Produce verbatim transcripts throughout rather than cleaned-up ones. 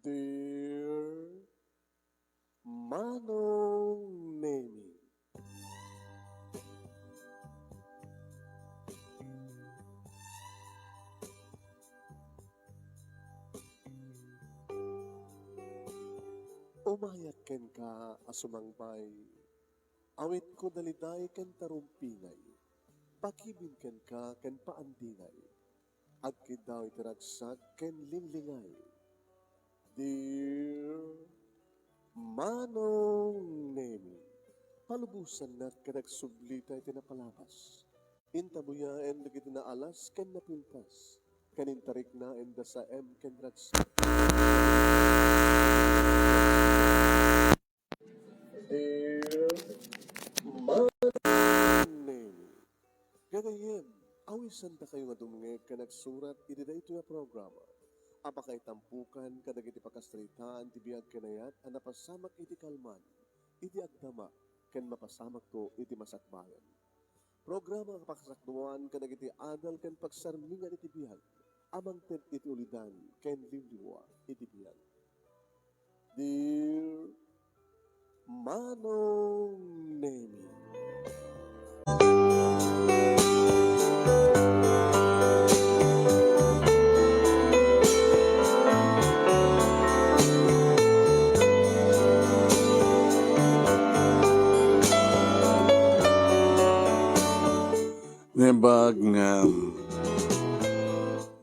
Dear Manong Nemi. Umayak kenka a sumangbay. Awitko daliday ken tarumpingay. Pakibin kenka ken paandingay. Agkiddaw iti ragsak ken linglingay. Dear Manong Nemi, palubosannak ket agsublita iti napalabas. Intabuyaen dagiti naalas ken napintas, ken intariknaenda sa em ken ragsak. Dear Manong Nemi, gagayyem, awisandakayo nga dumngeg ken agsurat iti daytoy a programa a pakaitampukan kadagiti pakasaritaan ti biag ken ayat a napasamak iti kalman, iti agdama, ken mapasamakto iti masakbayan. Programa nga pakasakduan kadagiti adal ken pagsarmingan iti biag a mangted iti ulidan ken liwliwa iti biag. Dear Manong Nemi. Naimbag nga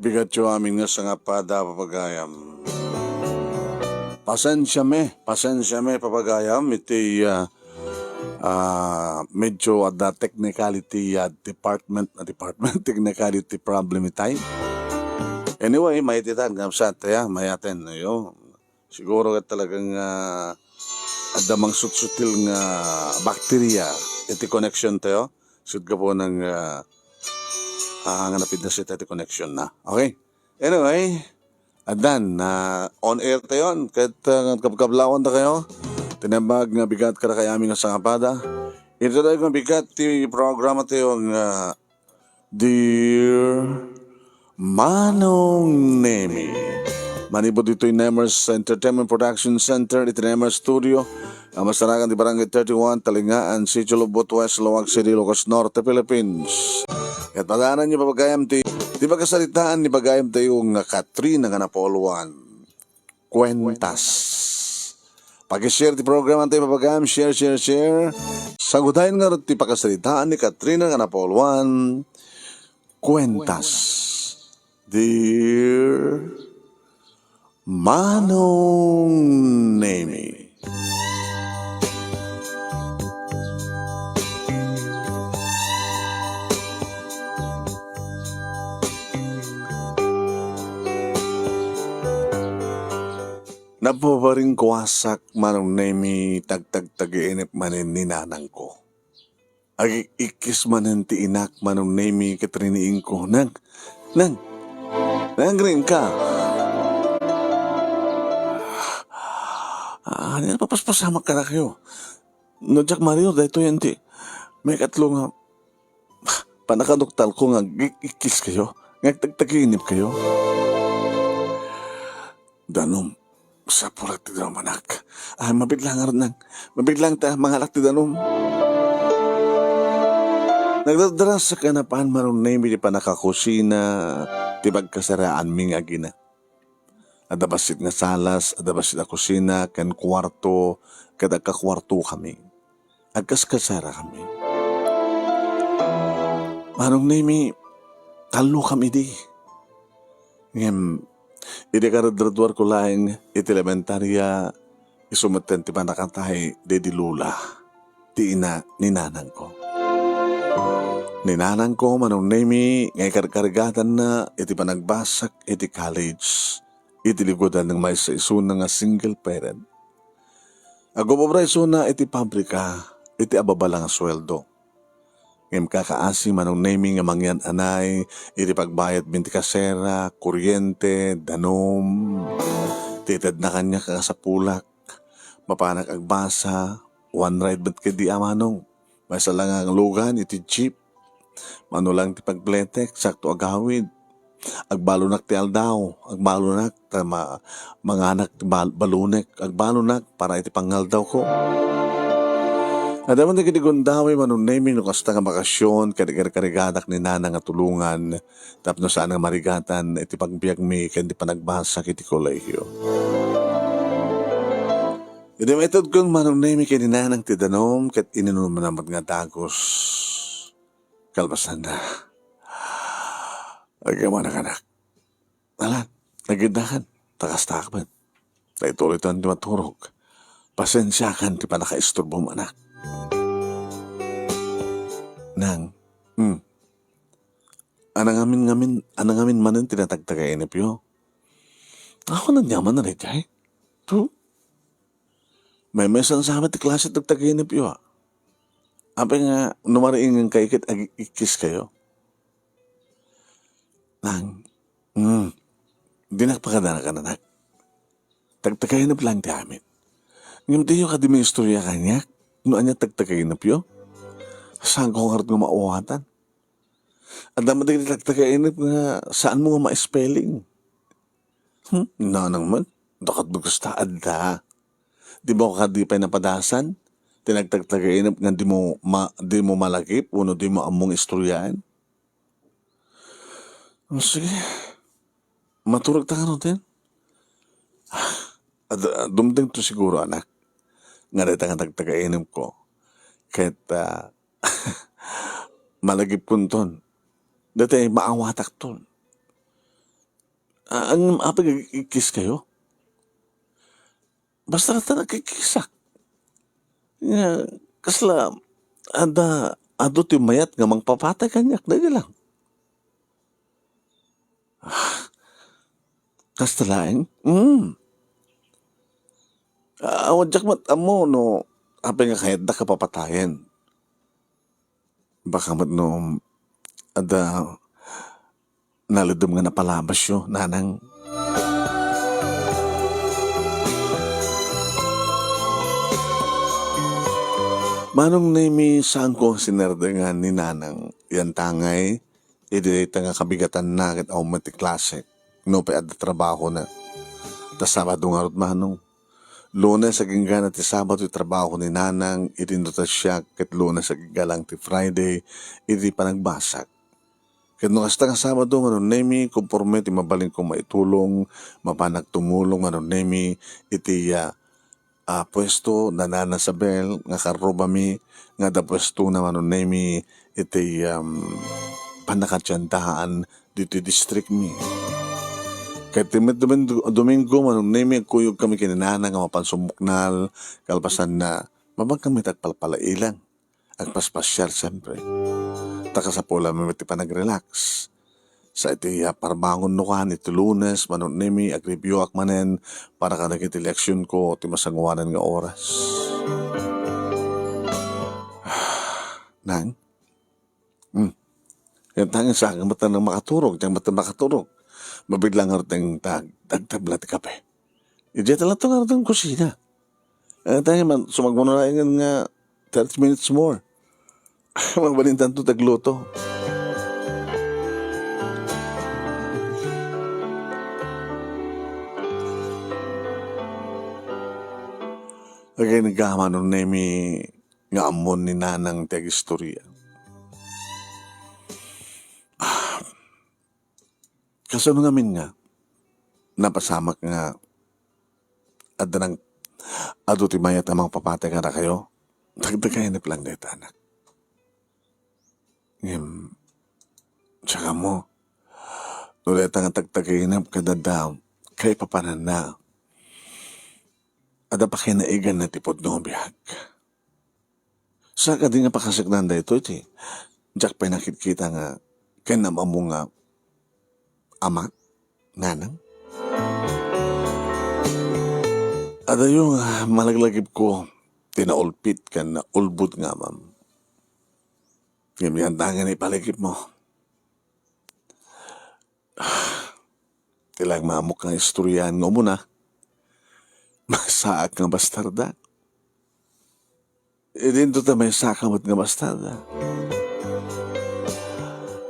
bigatyo amin nga sangapada, papagayam. Pasensiami, pasensiami, papagayam, iti, ah, ah, medyo adda technicality, ah, department, ah, department, technicality problem itay. Anyway, maititan, ngem sa, taya, mayaten, ayo. Siguro ket talagang, ah, adda mangsutsutil nga bakterya iti connection tayo. Sut gapu nang, ah, ah, nga napidnas ita ti connection na. Okay? Anyway, addan, ah, on air tayon, ket, ah, kabkablawandakayo. Tinembag nga bigat kadakayo amin nga sangapada. Ito tayo nga bigat ti programa tayo nga Dear Manong Nemi. Manipud ditoy Nemers Entertainment Production Center, iti Nemers Studio, a masarakan ti Barangay thirty-one, Talingaan, Sitio Lubot West, Laoag City, Ilocos Norte, Philippines. Ket padaananyo, papagayam, ti, ti pakasaritaan ni pagayam tayo nga Katrina nga napauluan. Kuentas. Pag-share ti programa tayo, papagayam, share, share, share. Sagudayen ngarud ti pakasaritaan ni Katrina nga napauluan. Kuentas. Dear Manong Nemi. Napabaringkuasak, Manong Nemi, tagtagtagiinip manen ni nanangko. Agik-ikkis manen ti inak, Manong Nemi, ket riniingko. Nang, nang, nangrinka. Ah, ano yan? Papaspasamak kadakayo. No diak marior, daytoy yan ti maikatlo nga panakaduktalko nga agik-ikkis kayo, nga agtagtagiinip kayo. Danum, sapulak ti danum, anak. Ay, mabigla ngarud nang, mabigla ta mangalak ti danum. Nagdardarasak a napan, Manong Nemi, ti panakakusina ti pagkasaraanmi nga agina. Adda bassit nga salas, adda bassit a kusina, ken kuarto, ket agkakuartokami. Agkaskasarakami. Manong Nemi, tallokam idi. Ngem, idi karadradwarko laeng iti elementaria, isu metten ti pannakatay daydi Lola, ti ina ni nanangko. Ni nanangko, Manong Nemi, nga ikarkarigatanna iti panagbasak iti college, iti ligodan nga maysa isuna nga single parent. Agobobra isuna iti pabrika, iti ababa la nga sueldo. Ngem kakaasi, Manong Nemi, nga mangyan-anay iti pagbayadmi ti kasera, kuryente, danum. Ti itedna kaniak a kasapulak. Mapanak agbasa, one ride met ketdi a, Manong. Maysa la nga lugan iti jeep. Mano lang ti pagpletek, sakto agawid. Agbalonak ti aldaw, agbalonak ta ma-, manganak ti bal-, balonek, agbalonak para iti pangngaldawko. Adda man dagiti gundaway, Manong Nemi, no kasta nga bakasion, ket ikarikarigadak ni Nana nga tulongan tapno saan nga marigatan iti pagbiagmi ken ti panagbasa iti kolehio. Idi maitedkon, Manong Nemi, ken ni Nanang ti danum, ket ininumna met nga dagus. Kalpasanna, agyamanak, anak. Alan, nagiddakan, ta kastak met. Ta ituloytan ti maturog. Pasensiakan ti pannakaisturbom, anak. Nang, hmm. Anangamin-ngamin, anangamin manen ti natagtagainepyo? Awan aniaman a daydiay? Tu? Maymaysan sa met ti klase ti tagtagainepyo, a. Apay nga, no mariingan kayo ket ag-ikkis kayo? Nang, hmm, dinak pakadanakan, anak. Tagtagainep lang ti amin. Ngem diyo kadi maistorya kaniak no ania tagtagainepyo? Saanko ngarud nga maawatan? Adda met dagiti tagtagainep nga saanmo nga ma-spelling. Hmm, nanang met, dakat met kasta, adda. Dimo kadi pay napadasan ti nagtagtagainep nga dimo ma-, dimo malagip wenno dimo ammo nga istoryaen? Hmm, sige. Maturog ta ngaruden? Ah, ad-, dumtengto siguro, anak, nga dayta nga tagtagainepko ket, ah, malagipkonton. Dayta maawatakton. Ah, ngem apay nga ag-ikkis kayo? Basta ta nakikkisak. Nga, kasla, adda, adu ti mayat nga mangpapatay kaniak, daydi lang. Ah, kasta laeng? Mm. Ah, awan diak met ammo no apay nga kayatda ka papatayen. Baka met no adda nalidem nga napalabasyo, nanang. Manong Nemi, saanko a sinerdengan ni nanang, yantangay, idi dayta nga kabigatanna ket awan met ti klase, nupay adda trabahona. Ta Sabado ngarud, manong. Lunes agingga ti Sabado ti trabaho ni nanang, idi inta siak, ket Lunes agingga lang ti Friday, idi panagbasak. Ket no kasta nga Sabado, Manong Nemi, konporme ti mabalinko maitulong, mapanak tumulong, Manong Nemi, iti, ah, ah, puesto na Nana Sabel nga karrubami nga adda puestona, Manong Nemi, iti, um, pannakatiendaan ditoy distrikmi. Ket ti met Domingo, Domingo, Manong Nemi, agkuyogkami ken ni Nana nga mapan sumuknal, kalpasanna, mabankami ti agpalpalailang. Agpaspasiar, siempre. Ta kasapulanmi met ti panag-relax. Sa iti, ah, parbangon no kan iti Lunes, Manong Nemi, agreview-ak manen para kadagiti leksionko ti masangoanan nga oras. Nang? Hmm. Yantangay, saan ka met a makaturog, diak met a makaturog. Mabiit lang ngarud ti tag-, tagtabla ti kape. Idiay ta lang to ngarud ti kusina. Yantangay, man, sumagmamano laeng nga thirty minutes more. Mabalintanto ti agluto. Agay, nagkamanon, Nemi, nga ammon ni Nanang ti agistorya. Ah, kasano ngamin nga napasamak nga adda nang adu ti mayat a mangpapatay kadakayo? Dagdagayanep lang dayta, anak. Ngem, saka mo, no dayta nga tagtagayanep ket adda kaipapananna, adda pakinaiganna ti pudno a biag. Sa kadi nga pakaseknan daytoy ti diak pay nakitkita nga ken am-ammo nga amak, nanang? Adayo nga malaglagipko ti naulpit ken naulbod nga amam. Ngem yantangay ipalagipmo. Ti laeng maamok nga istoryaen nga umuna, maysaak nga bastarda. Idinto ta maysaak met nga bastarda.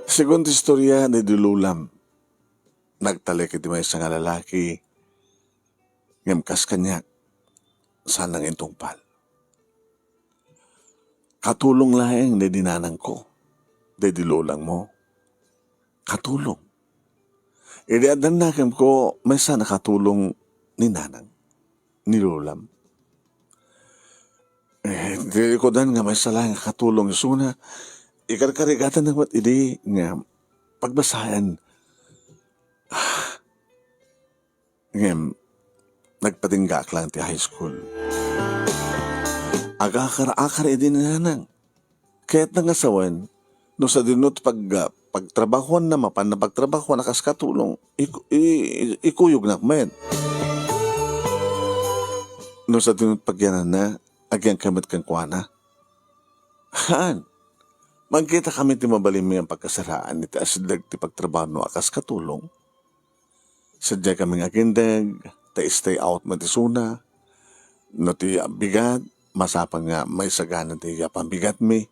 Segun ti istorya ni Dilulam, nagtalek iti maysa nga lalaki, ngem kas kaniak, saan nga intungpal. Katulong laeng daydi nanangko, daydi lolangmo. Katulong. Idi addan nakemko, maysa a katulong ni nanang, ni lolam. Eh, di ko dan nga maysa laeng a katulong isuna, ikarkarigatanna met idi nga pagbasaen. Ngem, nagpatinggaak laeng ti high school. Agakar-akar idi ni nanang. Kayatna nga sawen, no sadino ti pag-, pagtrabahoanna, mapanna pagtrabahoan a kas katulong, iku-, i-, i-, ikuyognak met. No sadino ti pagyananna, agyanka met kenkuana. Haan, magkitakami ti mabalinmi a pagkasaraan iti asideg ti pagtrabahoanna a kas katulong. Sadiay kami nga agindeg, ta stay out met isuna. No ti bigat, masapul nga maisagana ti pambigatmi.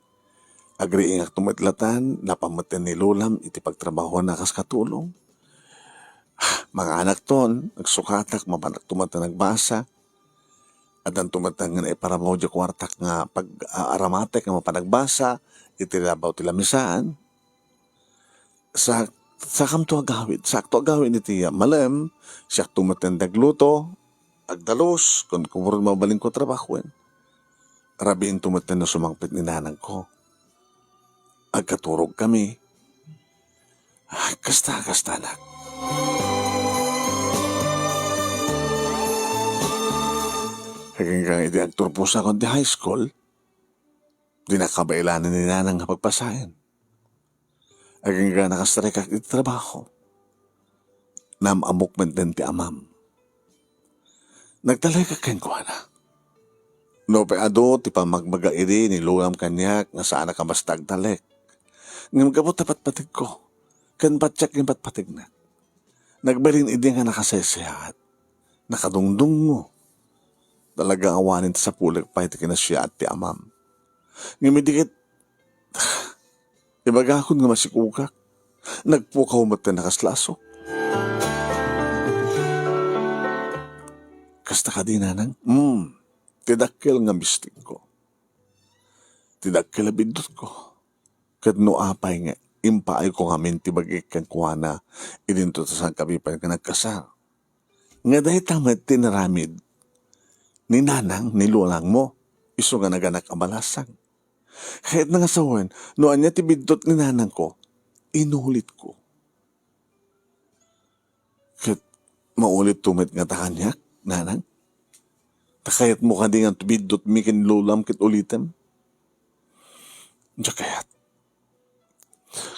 Agriingakto met latan, napan met ni lolam iti pagtrabahoanna a kas katulong. Manganakton, agsukatak, mapanakto met nagbasa. Addanto met nga naiparamaw diay kuartak nga pag-, a-, aramatek nga mapan nagbasa iti labaw ti lamisaan. Sa-, sakamto agawid, saakto agawid iti malem, siakto met ti agluto, agdalus, kon kumurot mabalinko trabahoen. Rabiinto met no sumangpet ni nanangko. Agkaturogkami. Ah, kasta, kasta, anak. Agingga idi agturpos ako ti high school, di nakabailanan ni nanang nga pagpasaen. Agingga nakastrikak iti trabaho. Naam-ammok met ti amam. Nagtalekak kenkuana. Nupay adu ti pammagbaga idi ni lolam kaniak nga saanak a basta agtalek. Ngem gapu ta patpategko, ken patiek nga patpategna. Nagbalin idi nga nakasaysayaat, nakadungdungngo. Talaga awanen ti sapulek pay ti kinasiyaat ti amam. Ngem idi ket, ibagakon nga masikugak, nagpukaw met ti nakaslasok. Kasta kadi, nanang? Hmm, ti dakkel nga mistikko. Ti dakkel a biddutko. Ket no apay nga impaayko ngamin ti bagik kenkuana, idinto ta saankami pay nga nagkasar. Nga dayta met ti inaramid ni nanang ni lolangmo, isu nga naganak a balasang. Kayatna nga sawen, no ania ti biddut ni nanangko, inulitko. Ket maulitto met ngata kaniak, nanang? Ta kayatmo kadi nga biddutmi ken lolam ket ulitem? Diak kayat.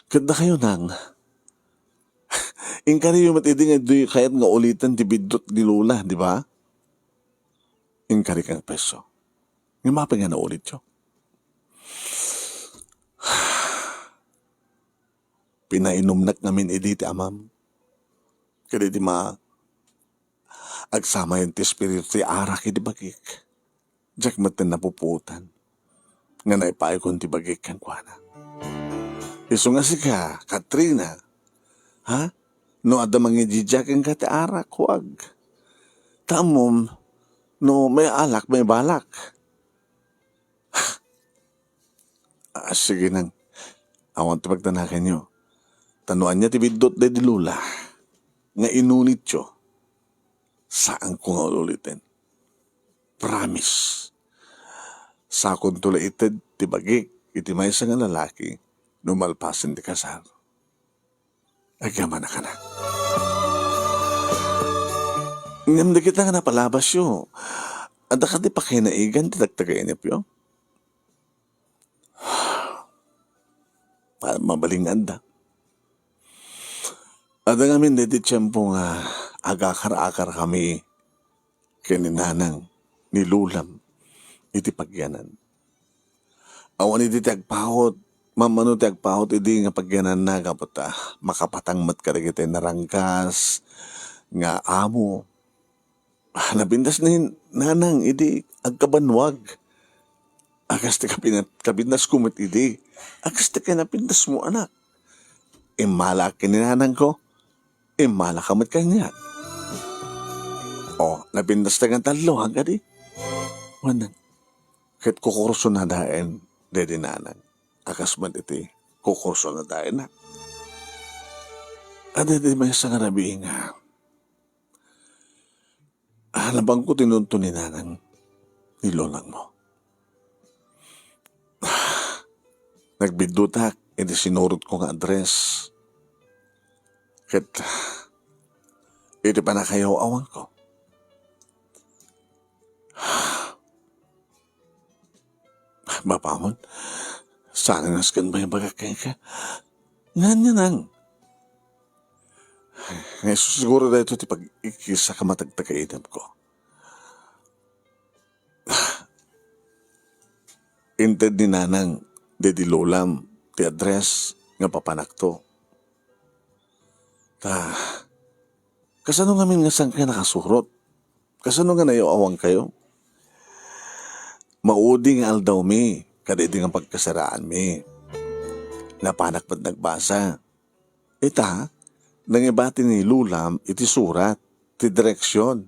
Ket dakayo, nang, inkariyo met idi nga diyo kayat nga uliten ti biddut ni lola, di ba? Inkari kang preso. Ngem apay nga naulityo? Pinainumnak ngamin idi ti amam. Ket idi ma-, agsamayen ti espiritu ti arak iti bagik, diak met napupuotan nga naipaayko ti bagik kenkuana. Isu nga sika, Katrina, ha? No adda mangididia kenka ti arak, huwag. Ta ammom, no may alak, may balak. Ah, sige nang, awan ti pagtanakanyo. Ta no ania ti biddut daydi lola nga inulityo, saanko nga uliten. Promise. Sakonto la ited ti bagik iti maysa nga lalaki no malpasen ti kasar. Agyamanak, anak. Ngem dagita nga napalabasyo, adda kadi pakainaigan ti tagtagainepyo? Ma-, mabalin nga adda. Adda ngamin daydi tiempo nga agakar-akarkami ken ni nanang, ni lolam, iti pagyanan. Awan idi ti agpaut, mammano ti agpaut idi nga pagyananna gapu ta makapatang met kadagiti naranggas nga amo. Ah, napintas ni nanang idi agkabanwag. Akas ti kapina-, kapintasko met idi. Akas ti kinapintasmo, anak. Immalaak ken ni nanangko. Immalaka met kaniak. O, napintas ti nga tallo, agkadi? Wen, ket kukursonadaen, daydi nanang. A kas met iti kukursonadaenna. Adda daydi maysa nga rabii nga, ah, labangko ti nunto ni nanang ni lolangmo. Nagbiddutak iti sinurotko nga address. Ket iti pannakayaw-awanko. Mapamon, saan nga nasken maimbagak kenka? Ngan, nganang? Nga isu siguro daytoy ti pag-ikisak a matagtagainepko. Inted ni nanang daydi lolam ti address nga papanakto. Ta, kasano ngamin nga saanka nakasurot? Kasano nga nayaw-awankayo? Maudi nga aldawmi kadaydi nga pagkasaraanmi. Napanak met nagbasa. Ita, nangibati ni lolam iti surat, ti direksion.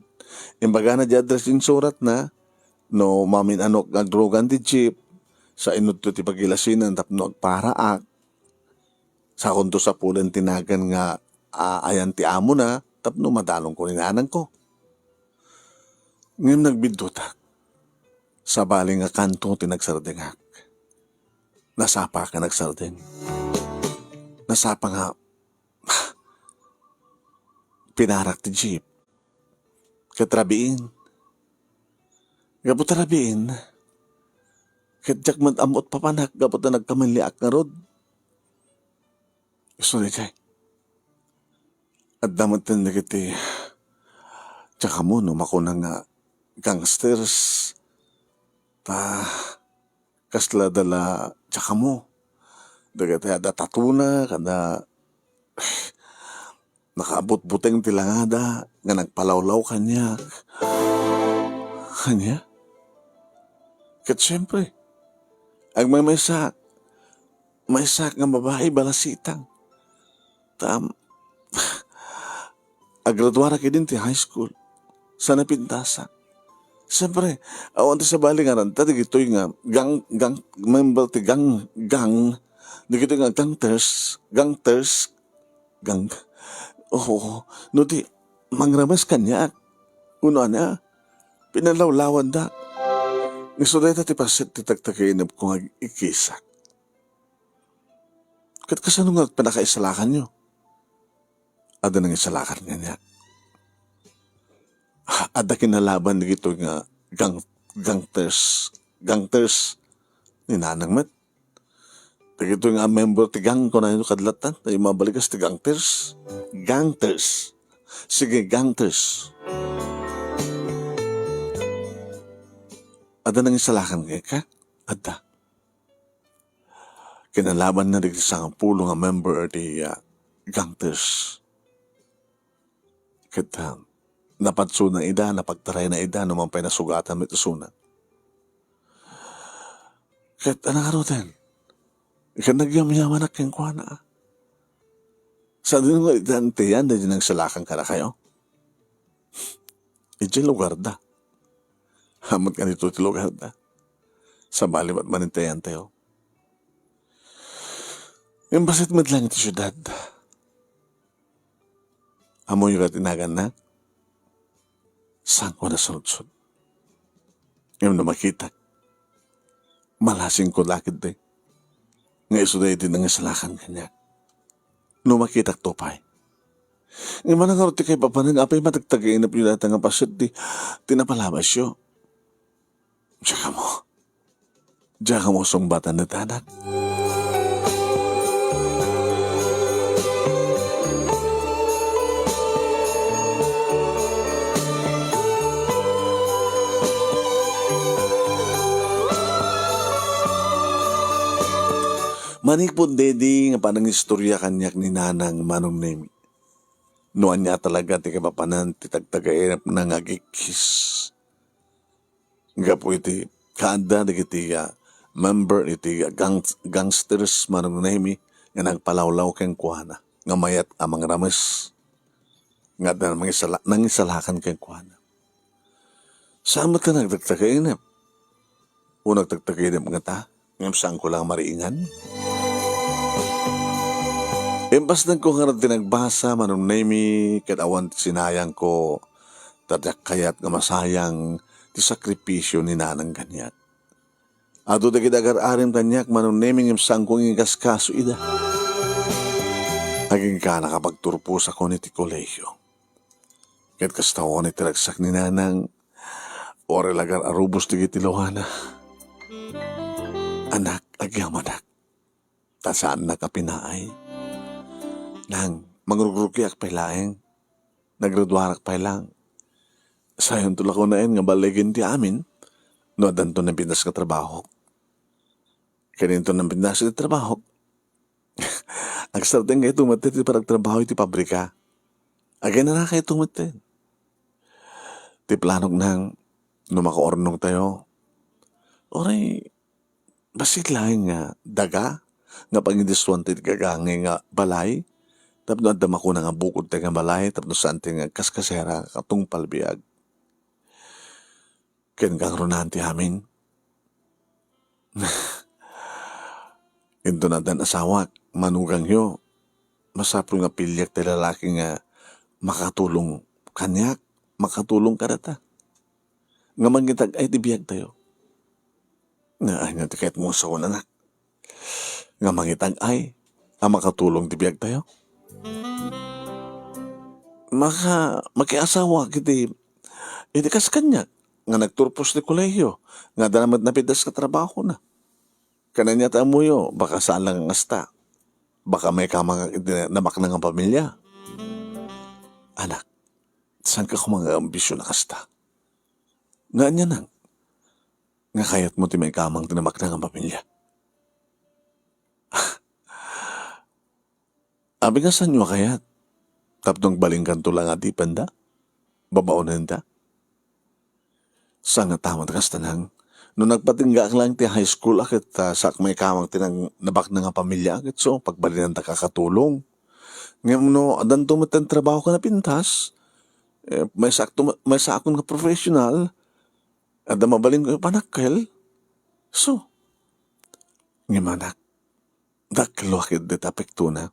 Imbagana di address ti insuratna, no mamin-anok nga agrugan ti jeep, sainto ti pagilasinan tapno agparaak. Sakonto sapulen ti nagan nga, ah, ayan ti amona tapno madalonko ni nanangko. Ngem nagbiddutak. Sabali nga kanto ti nagsardengak. Nasapa ka nagsardeng. Nasapa nga pinarak ti jeep. Ket rabiin. Gapu ta rabiin, ket diak met ammo ti papanak gapu ta nagkamalliak ngarud. Isu daydiay. Adda met dagiti, diak ammo no makuna nga gangsters. Ta, kasla da la Giacomo. Dagiti adda tatuna, kada nakaabutbuteng ti langada nga nagpalawlaw kaniak. Ania? Ket siempre, agmaymaysa, maysa nga babai balasitang. Ta, agraduarak idin ti high school. Sa napintasak. Siyempre, awan ti sabali nga ranta, dagitoy nga gang, gang, member ti gang, gang, dagitoy nga gangters, gangters, gang, oo, no di, mangrames kaniak. Uno ania, pinalawlawanda. Isu dayta ti paset ti tagtagainepko nga ikisak. Ket kasano nga panakaisalakanyo? Adda nangisalakan kaniak. Adda kinalaban dagitoy nga gang-, gangters, gangters ni nanang met. Dagitoy nga member ti gang, kunana kadlatan, tayo mabalikas ti gangters. Gangters. Sige, gangters. Adda nangisalakan kenka? Adda. Kinalabanna dagiti sangapulo nga member ti, ah, gangters. Ket, ah, napadsona ida, napagtarayna ida, no man pay nasugatan met isuna. Ket ania ngaruden? Ket nagyamyamanak kenkuana. Sadino nga ita inteyan daydi nangsalakan kadakayo? Idiay lugarda. Ammok nga ditoy ti lugarda. Sabali met manen ti ayantayo. Ngem bassit met laeng iti siudad. Ammoyo ket ti naganna? Saanko a nasudsod. Ngem no makitak, malasingko la ketdi nga isu daydi nangisalakan kaniak. No makitakto pay. Ngem ania ngarud ti kaipapanen, apay, matagtagainepyo dayta nga paset ti, ti napalabasyo? Diak ammo. Diak ammo sungbatan dayta, anak. Manipud daydi nga panangistoria kaniak ni Nanang Manong Nemi, no ania talaga ti kaipapanan ti tagtagainepna nga agikis. Gapu iti kaadda dagiti, ah, member iti, ah, gang-, gangsters Manong Nemi nga nagpalawlaw kenkuana nga mayat a mangrames. nga adda nangisala-, nangisalakan kenkuana. Saan met nga nagtagtagainep? O nagtagtagainep ngata, ngem saanko la nga mariingan? Impasdanko ngarud ti nagbasa, Manong Nemy, ket awan ti sinayangko, ta diak kayat nga masayang ti sakripisio ni Nanang kaniak. Adu dagiti agar-arim kaniak, Manong Nemy, ngem saanko nga inkaskaso ida. Agingga nakapagturposakon iti kolehio. Ket kasta unay ti ragsak ni Nanang, uray la agar-arubos dagiti luana. Anak, agyamanak, ta saannak a pinaay. Nang, mangrugrugiak pay laeng. Naggraduarak pay lang. Sayonto la kunaen nga ballegen ti amin no addanto napintas nga trabaho. Ken inton napintas ti trabaho, agsardengkayto met ti panagtrabaho iti pabrika. Aginanakayto met ti planok nang no makaurnongtayo. Uray, bassit laeng nga daga nga pangidiswanta iti gagangay nga balay tapno adda makuna nga bukodta nga balay tapno saanta nga agkaskasera nga tungpal biag. Ken kangrunan ti amin. Inton addan asawak, manugangyo, masapul nga piliek ti lalaki nga makatulong kaniak, makatulong kadata. Nga mangitag-ay ti biagtayo. Nga ania ti kayatmo a sawen, anak? Nga mangitag-ay a makatulong ti biagtayo? Maka-, makiasawa iti, iti kas kaniak nga nagturpos ti kolehiyo, nga adda met napintas nga trabahona. Ken ania ti ammoyo, baka saan lang nga kasta. Baka maikamang iti nabaknang a pamilia. Anak, saanka koma nga ambisyon a kasta? Nga ania nang, nga kayatmo ti maikamang ti nabaknang a pamilia? Apay nga saanyo a kayat? Tapno agbalinkanto la nga adipenda? Babaonenda? Saan nga tama ti kasta nang, no nagpatinggaak lang ti high school a ket, ah, saak maikamang ti nang-, nabaknang a pamilia a ket so, pagbalinandak a katulong. Ngem no addanto met ti trabaho ken napintas, eh, maysaakto, maysaakon nga professional, adda mabalinko nga panakkel. So, ngem anak, dakkel a ket dita apektona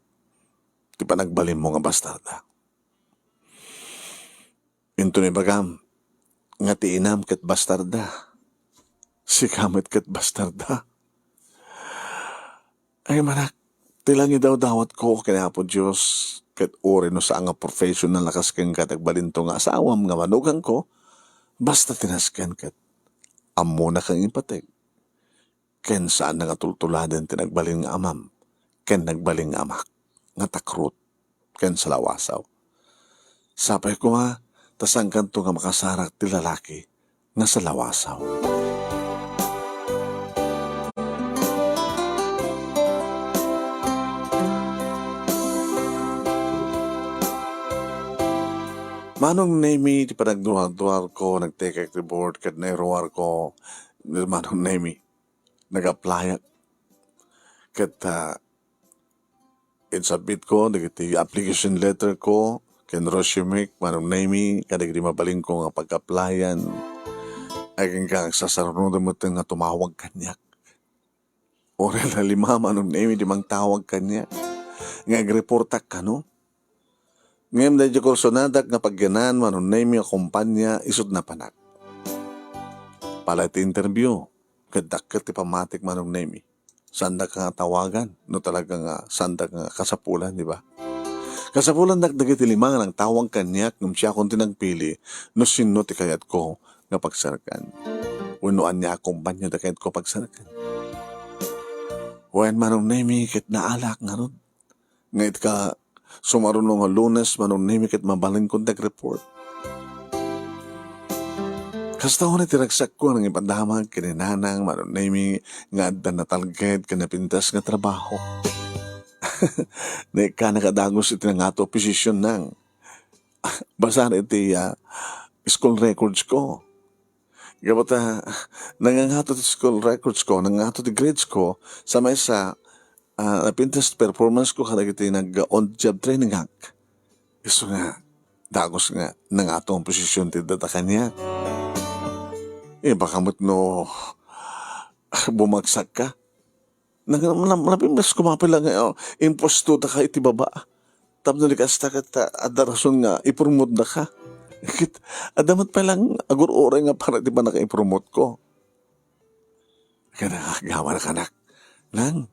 ti panagbalinmo nga bastarda. Inton ibagam nga ti inam ket bastarda, sika met ket bastarda. Ay, manak, ti langidawdawatko ken Apo Dios, ket uray no saan nga professional a kas kenka ti agbalinto nga asawam nga manugangko, basta ti nasken ket ammona kang ipateg. Ken saanna nga tultuladen ti nagbalin nga amam ken nagbalin nga amak nga takrot ken salawasaw. Sapay koma ta saankanto nga makasarak ti lalaki nga salawasaw. Manong Nemy, ti panagduarduarko, nagtekek ti board ket nairuarko ni Manong Nemy. Nag-applyak. Ket, ah, insubmitko dagiti application letterko ken resume, Manong Nemy, kadagiti mabalinko nga pag-applyan. Agingga agsasarunoda met nga tumawag kaniak. Uray la lima, Manong Nemy, ti mangtawag kaniak nga agreportak kano. Ngem daydi kursonadak nga pagyanan, Manong Nemy, a kompania, isut' napanak. Pala ti interview, ket dakkel ti pammatik, Manong Nemy. Saandaka nga tawagan no talaga nga saandaka nga kasapulan, di ba? Kasapulandak dagiti lima nga nangtawag kaniak ngem siakon ti nagpili no sinno ti kayatko nga pagserkan. Wenno ania a kompania ti kayatko pagserkan. Wen, Manong Nemy, ket naalaak ngarud nga iti ka-, sumaruno nga Lunes, Manong Nemy, ket mabalinkon ti agreport. Kasta unay ti ragsakko nga nangipadamag ken ni Nanang, Manong Nemy, nga adda natalged ken napintas nga trabaho. Naikkanak a dagus iti nangato a posisyon, nang. Basar iti, ah, school records ko. Gapu ta nangangato ti school records ko, nangangato ti grades ko, sa maysa, ah, napintas ti performance ko kadagiti nag-on-job training ak. Isu nga, dagus nga nangato nga posisyon ti data kaniak. Eh, baka met no bumagsak ka. Nang-, nang-, nalabing mas kumapoy lang nga, oh, impuesto ta ka iti baba. Tapno di kasta ket, ah, adda rason nga ipromot da ka. Ket, adda met pay lang agur-uray nga para iti pannakaipromot ko. Ket agama na kanak, "Nang,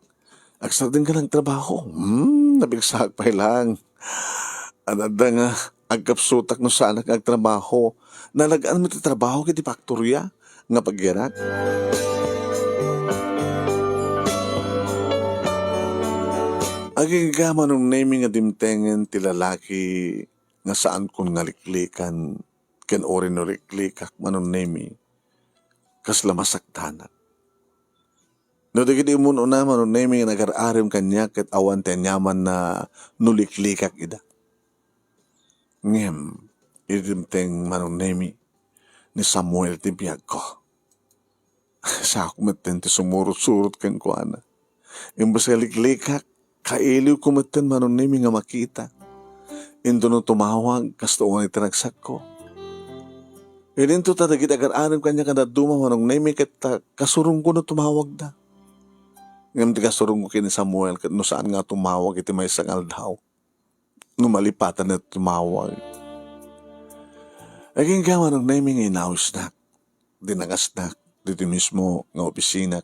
agsardeng ka lang trabaho." Hmm, nabigsaak pay lang. Adda nga agkapsutak no saanak nga agtrabaho. Nalag-an met ti trabaho iti faktoria nga pagyanak. Agingga, Manong Nemi, nga dimtengen ti lalaki nga saankon nga liklikan, ken uray no liklikak, Manong Nemi, kasla masaktanak. No dagiti ummun-una, Manong Nemi, nga nagar-arem kaniak ket awan ti aniamanna no liklikak ida. Ngem, idi dimteng, Manong Nemi, ni Samuel ti biagko, saok metten ti sumurot-surot kenkuana. Imbes nga liklikak, kailiwko metten, Manong Nemi, nga makita. Intono tumawag, kastoy nga iti ragsakko. Idinto ta dagiti agar-arem kaniak nga dadduma, Manong Nemi, ket ta-, kasurongko no tumawagda. Ngem ti kasurongko ken ni Samuel ket no saan nga tumawag iti maysa nga aldaw, no malipatan a tumawag. Agingga, Manong Nemi, nga inawisnak, dinangasnak ditoy mismo nga opisina.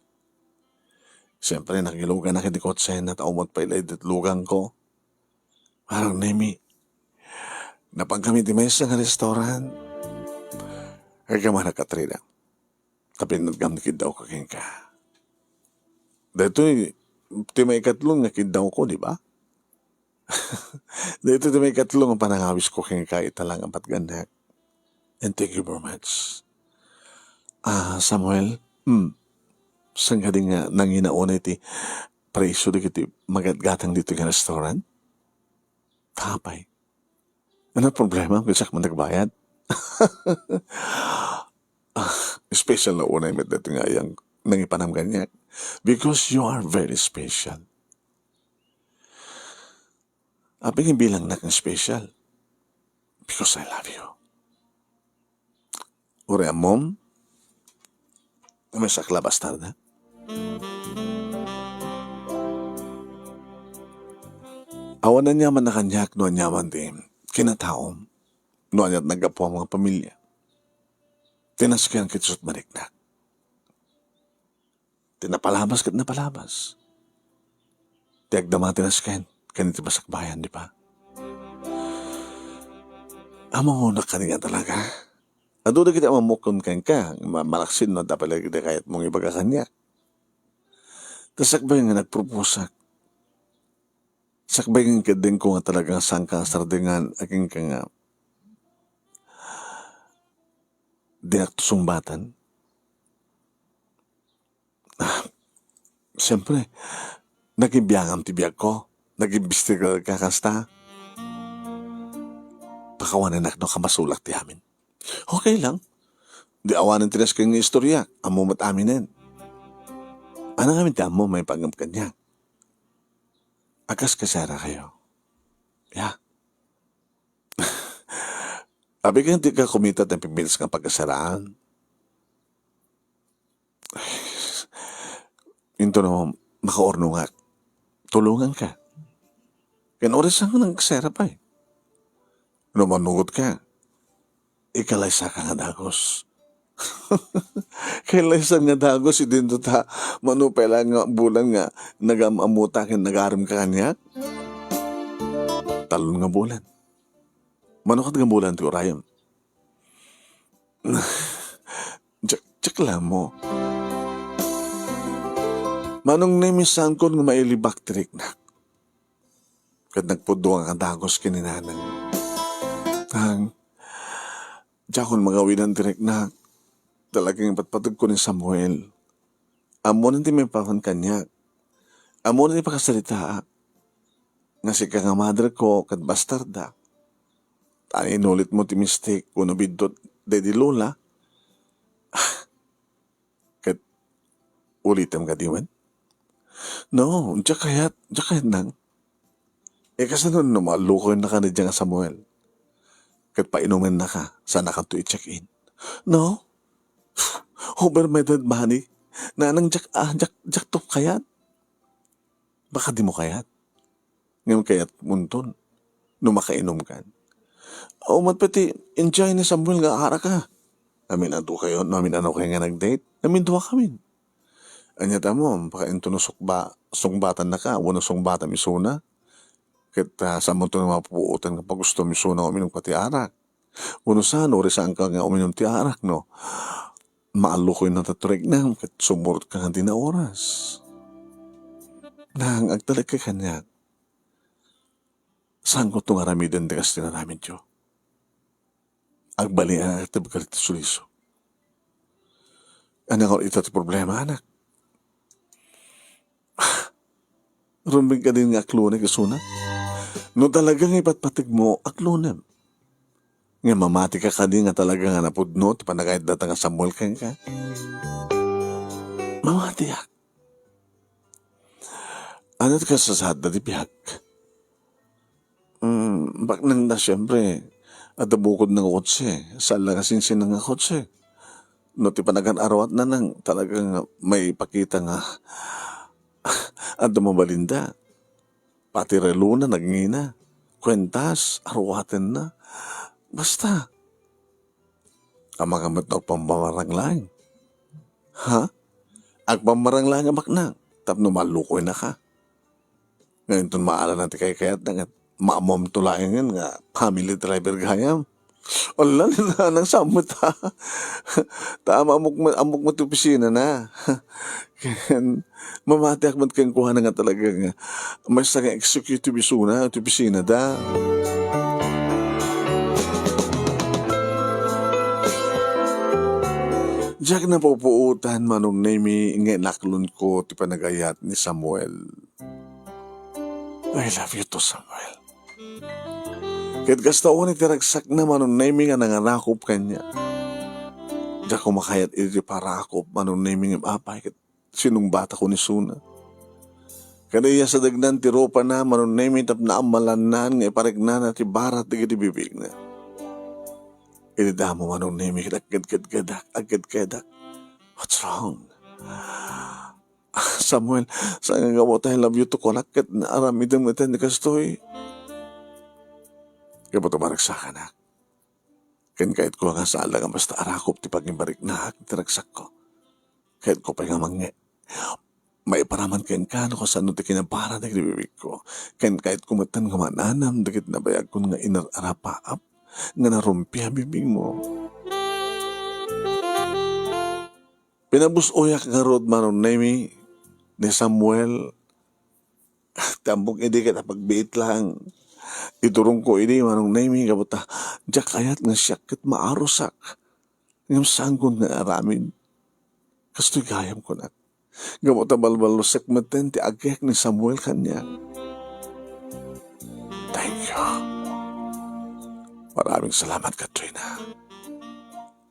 Siyempre, nakiluganak iti kotsena, ta umot pay la iti lugangko. Manong Nemi, napankami iti maysa nga restaurant. Agingga, Manong Katrina, ta pinnatgam ti kiddawko kenka. Daytoy ti maikatlo nga kiddawko, di ba? Daytoy ti maikatlo nga panangawisko kenka ita lang a patganak. And thank you very much. Ah, Samuel, hmm, saan kadi nga nangina unay ti presyo dagiti magatgatang ditoy nga restaurant? Apay, ano problema? Ket siak man nagbayad. Ah, special na unay met daytoy nga ayang nangipanam kaniak. Because you are very special. Apay nga bilangnak nga special? Because I love you. Uray ammom, nga maysaak la a bastarda. Awan aniaman a kaniak no aniaman ti kinataom, no aniat naggapuam nga pamilia. Ti nasken ket isu ti mariknak. Ti napalabas ket napalabas. Ti agdama ti nasken ken iti basakbayan, di ba? Ammonak kadi nga talaga. Adu dagiti ammokkon kenka, ma-, malaksid no adda pay dagiti kayatmo nga ibaga kaniak. Ta sakbay nga nagproposak. Sakbay nga inkeddengko nga talaga nga saanka nga sardengan, agingga nga diak to sungbatan. Ah, siyempre, naging biangam ti biagko. Naging bistigar ka kasta. Pakawanenak no kamasulak ti amin. Okay lang. Di awanen ti nasken nga istorya. Ammo met aminen. Ania ngamin ti ammo maipanggep kaniak? Agkaskaserakayo. Ya. Apay nga dika kumita ti pimpinas nga pagkasaraan? Intono makaurnongak, tulonganka. Ken uray saan nga nagserapay. No manugot ka, ikalaysaka nga dagus. Kalaysan nga dagus, idinto ta mano pay la nga bulan nga nagam-ammota ken nagarem ka kaniak? Talon nga bulan. Mano ket nga bulan ti urayem? Diak, diak la ammo. Manong Nemi, saankon nga mailibak ti riknak. Ket nagpudno nga dagus ken ni Nanang. Nang, diakon magawidan ti riknak. Talaga nga patpategko ni Samuel. Ammonen ti maipapan kaniak. Ammonen ti pakasaritaak. Nga sika nga maderko ket bastarda. Ta inulitmo ti mistik wenno biddut daydi lola. Ket ulitem kadi wen? No, diak kayat, diak kayat, Nang. Eh, kasano no maallukoyennaka daydiay nga Samuel? ket painumennaka, saannakanto i-check-in. No? Over my dead body. Nanang, diak, ah, diak, diakto kayat. Baka dimo kayat. Ngem kayatmonton no makainumkan. Awan met pay ti enjoy ni Samuel nga arak a. Amin-adukayo, no amin-adukayo nga nag-date, aminduakamin. Ania ti ammom, baka inton no sungba-, sungbatannaka, wenno sungbatam isuna. Ket, ah, saanmonto nga mapupuotan nga pagustuam isuna nga uminum ti arak. Wenno saan, no risaanka nga uminum ti arak, no? Maallukoy na ta ti riknam, ket sumurotka nga dina oras. Nang agtalekka kaniak, saanko to nga aramiden ti kas ti inaramidyo. Agbaliak ti baga ti suliso. Ania nga ita ti problema, anak? Rumbeng kadin nga aklonek isuna? No talaga nga ipatpategmo, aklonem. Nga mamatika kadi nga talaga nga napudno ti panagayat dayta nga Samuel kenka? Mamatiak. Ania ti kasasaadda ti biag? Mm, baknang da, siempre, adda bukodna nga kotse. Saan la nga sinsinna nga kotse. No ti panagan-aruatna nang talaga nga maipakita nga adda mabalinda. Pati relona nagngina. Kuentas, aruatenna. Basta. Amangan met no agpammarang laeng. Ha? Agpammarang laeng a baknang tapno maallukoynaka. Nga inton maala na ti kaykayatna, ket maammoam to laengen nga family driver gayam. Ala, ni nanang, saan met ta? Ta ammok met, ammok met ti opisinana. Ken mamatiak met kenkuana nga talaga nga maysa nga executive isuna ti opisinada. Diak napupuotan, Manong Nemy, nga inaklonko ti panagayat ni Samuel. I love you too, Samuel. Ket kasta unay ti ragsakna, Manong Nemy, nga nangarakop kaniak. Diak makayat iti parakop, Manong Nemy, ngem apay ket sinungbatakon isuna. Kaniya sadegnan ti rupana, Manong Nemy, tapno ammalannan nga ipariknana ti barat dagiti bibigna. Idi damo, Manong Nemy, ket agkedkedkedak, agkedkedak. What's wrong? Samuel, saan nga gapu ta I love you to kunak ket aramidem iti kastoy? Gapu ta maragsakanak. Ken kayatko nga saan la nga basta arakop ti pangibariknaak ti ragsakko. Kayatko pay nga mangnge-, maiparaman kenka no kasano ti kinabaran dagiti bibigko. Ken kayatko metten nga mananam dagiti nabayagkon nga inar-arapaap nga narumpi a bibigmo. Pinabus-oyak ngarud, Manong Nemy, ni Samuel. Ti ammok idi ket apagbiit laeng. Iturongko idi, Manong Nemy, gapu ta diak kayat nga siak ket maarusak. Ngem saankon nga aramid. Kastoy gayam kunak. Gapu ta balbalusek metten ti agek ni Samuel kaniak. Thank you. Maraming salamat, Katrina.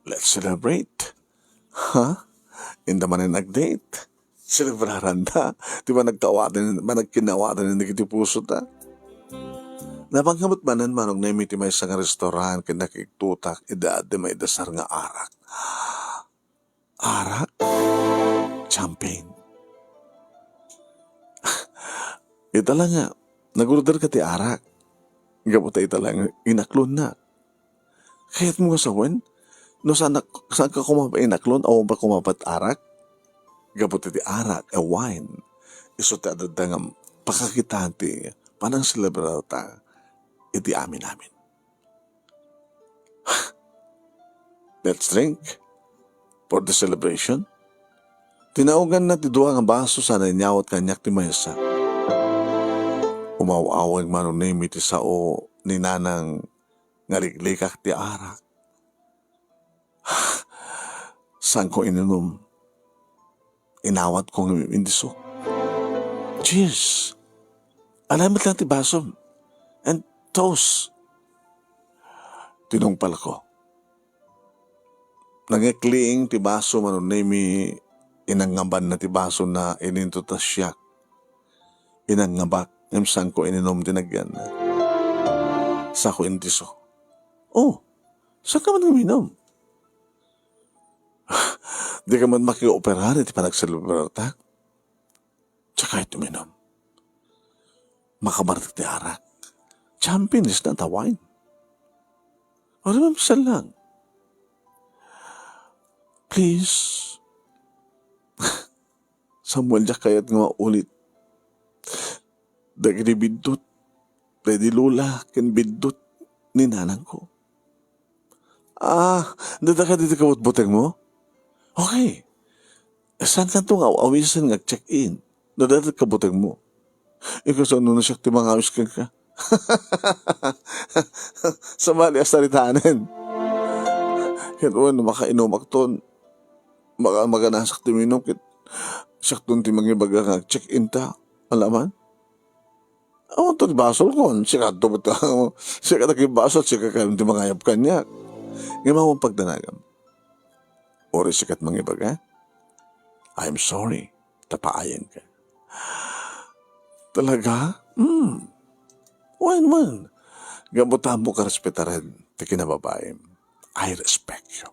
Let's celebrate. Ha? Inda manen nag-date? Selebraranda ti panagkawatan, panagkinawatan dagiti pusota. Napanggap manen, Manong Nemy, ti maysa nga restaurant ken nakigtutak idi adda maidasar nga arak. Arak? Champagne. Ita la nga, nag-order ka ti arak. Gapu ta ita la nga inaklonna. Kayatmo nga sawen? No saan, saan ka koma inaklon, awan pay koma arak? Gapu ta ti arak, a wine, isu ti adda nga pakakitaan ti panangselebrar ta iti amin-amin. Let's drink for the celebration. Tinaoganna ti dua nga baso sana inyawat kaniak ti maysa. Umaw-awag, Manong Nemy, ti sao ni nanang nga liklikak ti arak. Saanko ininom. Inawatko nga imindisok. Cheers! Ala met laeng ti basom. And toast. Tinungpalko. Nangekliing ti baso, Manong Nemy, inangabanna ti basona, ininto ta siak. Inangabak, ngem saanko ininom ti nagyanna. Saanko indisok. Oh, saan ka man uminom? Di ka man makioperar iti panagselebrarta? Tsaka iti uminom. Makabartek ti arak. Champagne is not a wine. Or remember lang. Please. Samuel, diak kayat nga maulit dagiti biddut, dagiti lola ken biddut ni nanangko. Ah, dada ka ditoy kabutbutengmo? Okay. Saankanto nga aw-awisen nga ag-check-in? Dada kabutengmo. Ikaw, saan no siak ti mangawis kenka? Sabali a saritanen. Ket wen, makainumakton. Maka-, maganasak ti uminom ket siakton ti mangibaga nga ag-check-in ta. Alaman? Awan to ti basolkon. Sika to, sika ta ti basol, sika kayat ti mangayab kaniak. Ngem awan pagdanagam. Uray sika ti mangibaga, I'm sorry, tapaayanka. Talaga? Hmm. Wen, wen. Gapu ta ammok a respetaren ti kinababaim. I respect you.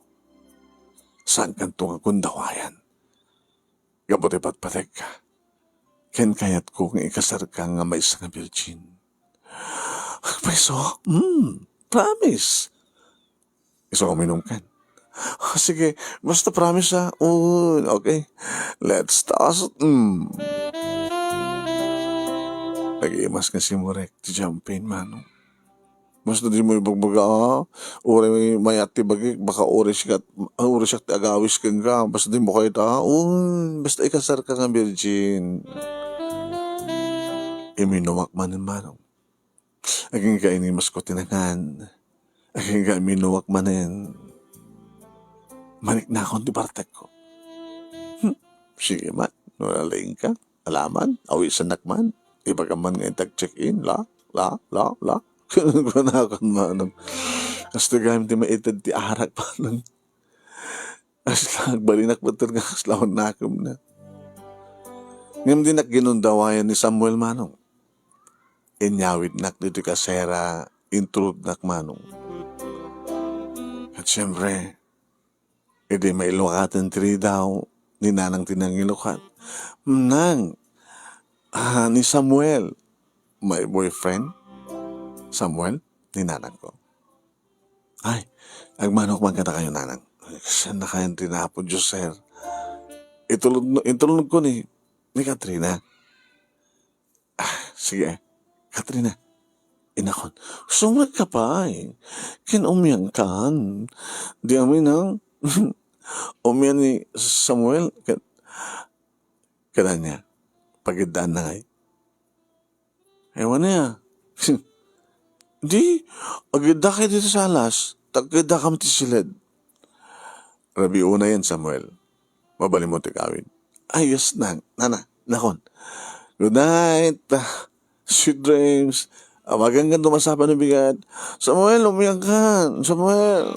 Saankanto nga gundawayan. Gapu ti patpategka. Ken kayatko nga ikasarka nga maysa nga virgin. Agpayso? Hmm. Promise. Isu nga uminum kan. Ah, sige, basta promise, ha. Oo, okay. Let's toast. Mm. Nag-imas nga simurek ti champagne, manong. Basta dimo ibagbaga, ha? Uray mayat ti bagik, baka uray sikat, uray siak ti agawis kenka. Basta dimo kayat, ha? Oo, basta ikasarka nga virgin. Iminumak manen, manong. Agingga inimasko ti nangan. Agingga iminumak manen. Maniknakon ti bartekko. Hmm, sige man, no nalaingka, alaman, awisennak man. Ibagam man nga intag check-in, la, la, la, la. Kunkunakon manong. Kastoy gayam ti maited ti arak manong. Kasla agbalinak met nga kasla awan nakemna. Ngem dinak ginundawayan ni Samuel manong. Inyawidnak ditoy kasera, intulodnak manong. Ket siempre, idi mailukaten ti ridaw, ni nanang ti nangilukat. Nang, ah, ni Samuel, my boyfriend, Samuel, ni nanangko. Ay, agmanok man kadakayo, nanang. Saan na kayan ti Apo Dios, sir? Itulod, itulod ko ni, ni Katrina. Ah, sige, Katrina. Inakon, sumrek ka pay. Ken umian kan. Di amin, ha? Umian ni Samuel. Ken, kada niya, pagidaan na ngay. Ewan niya. Di, agidda kay dito sa alas, tagkidda kami ti siled. Rabiuna yan, Samuel. Mabalin mo ti kawin. Ay, yes, nang, nana, nakon. Good night. Ah, sweet dreams. Awagan ka dumasapan ng bigat. Samuel, umiyak ka. Samuel.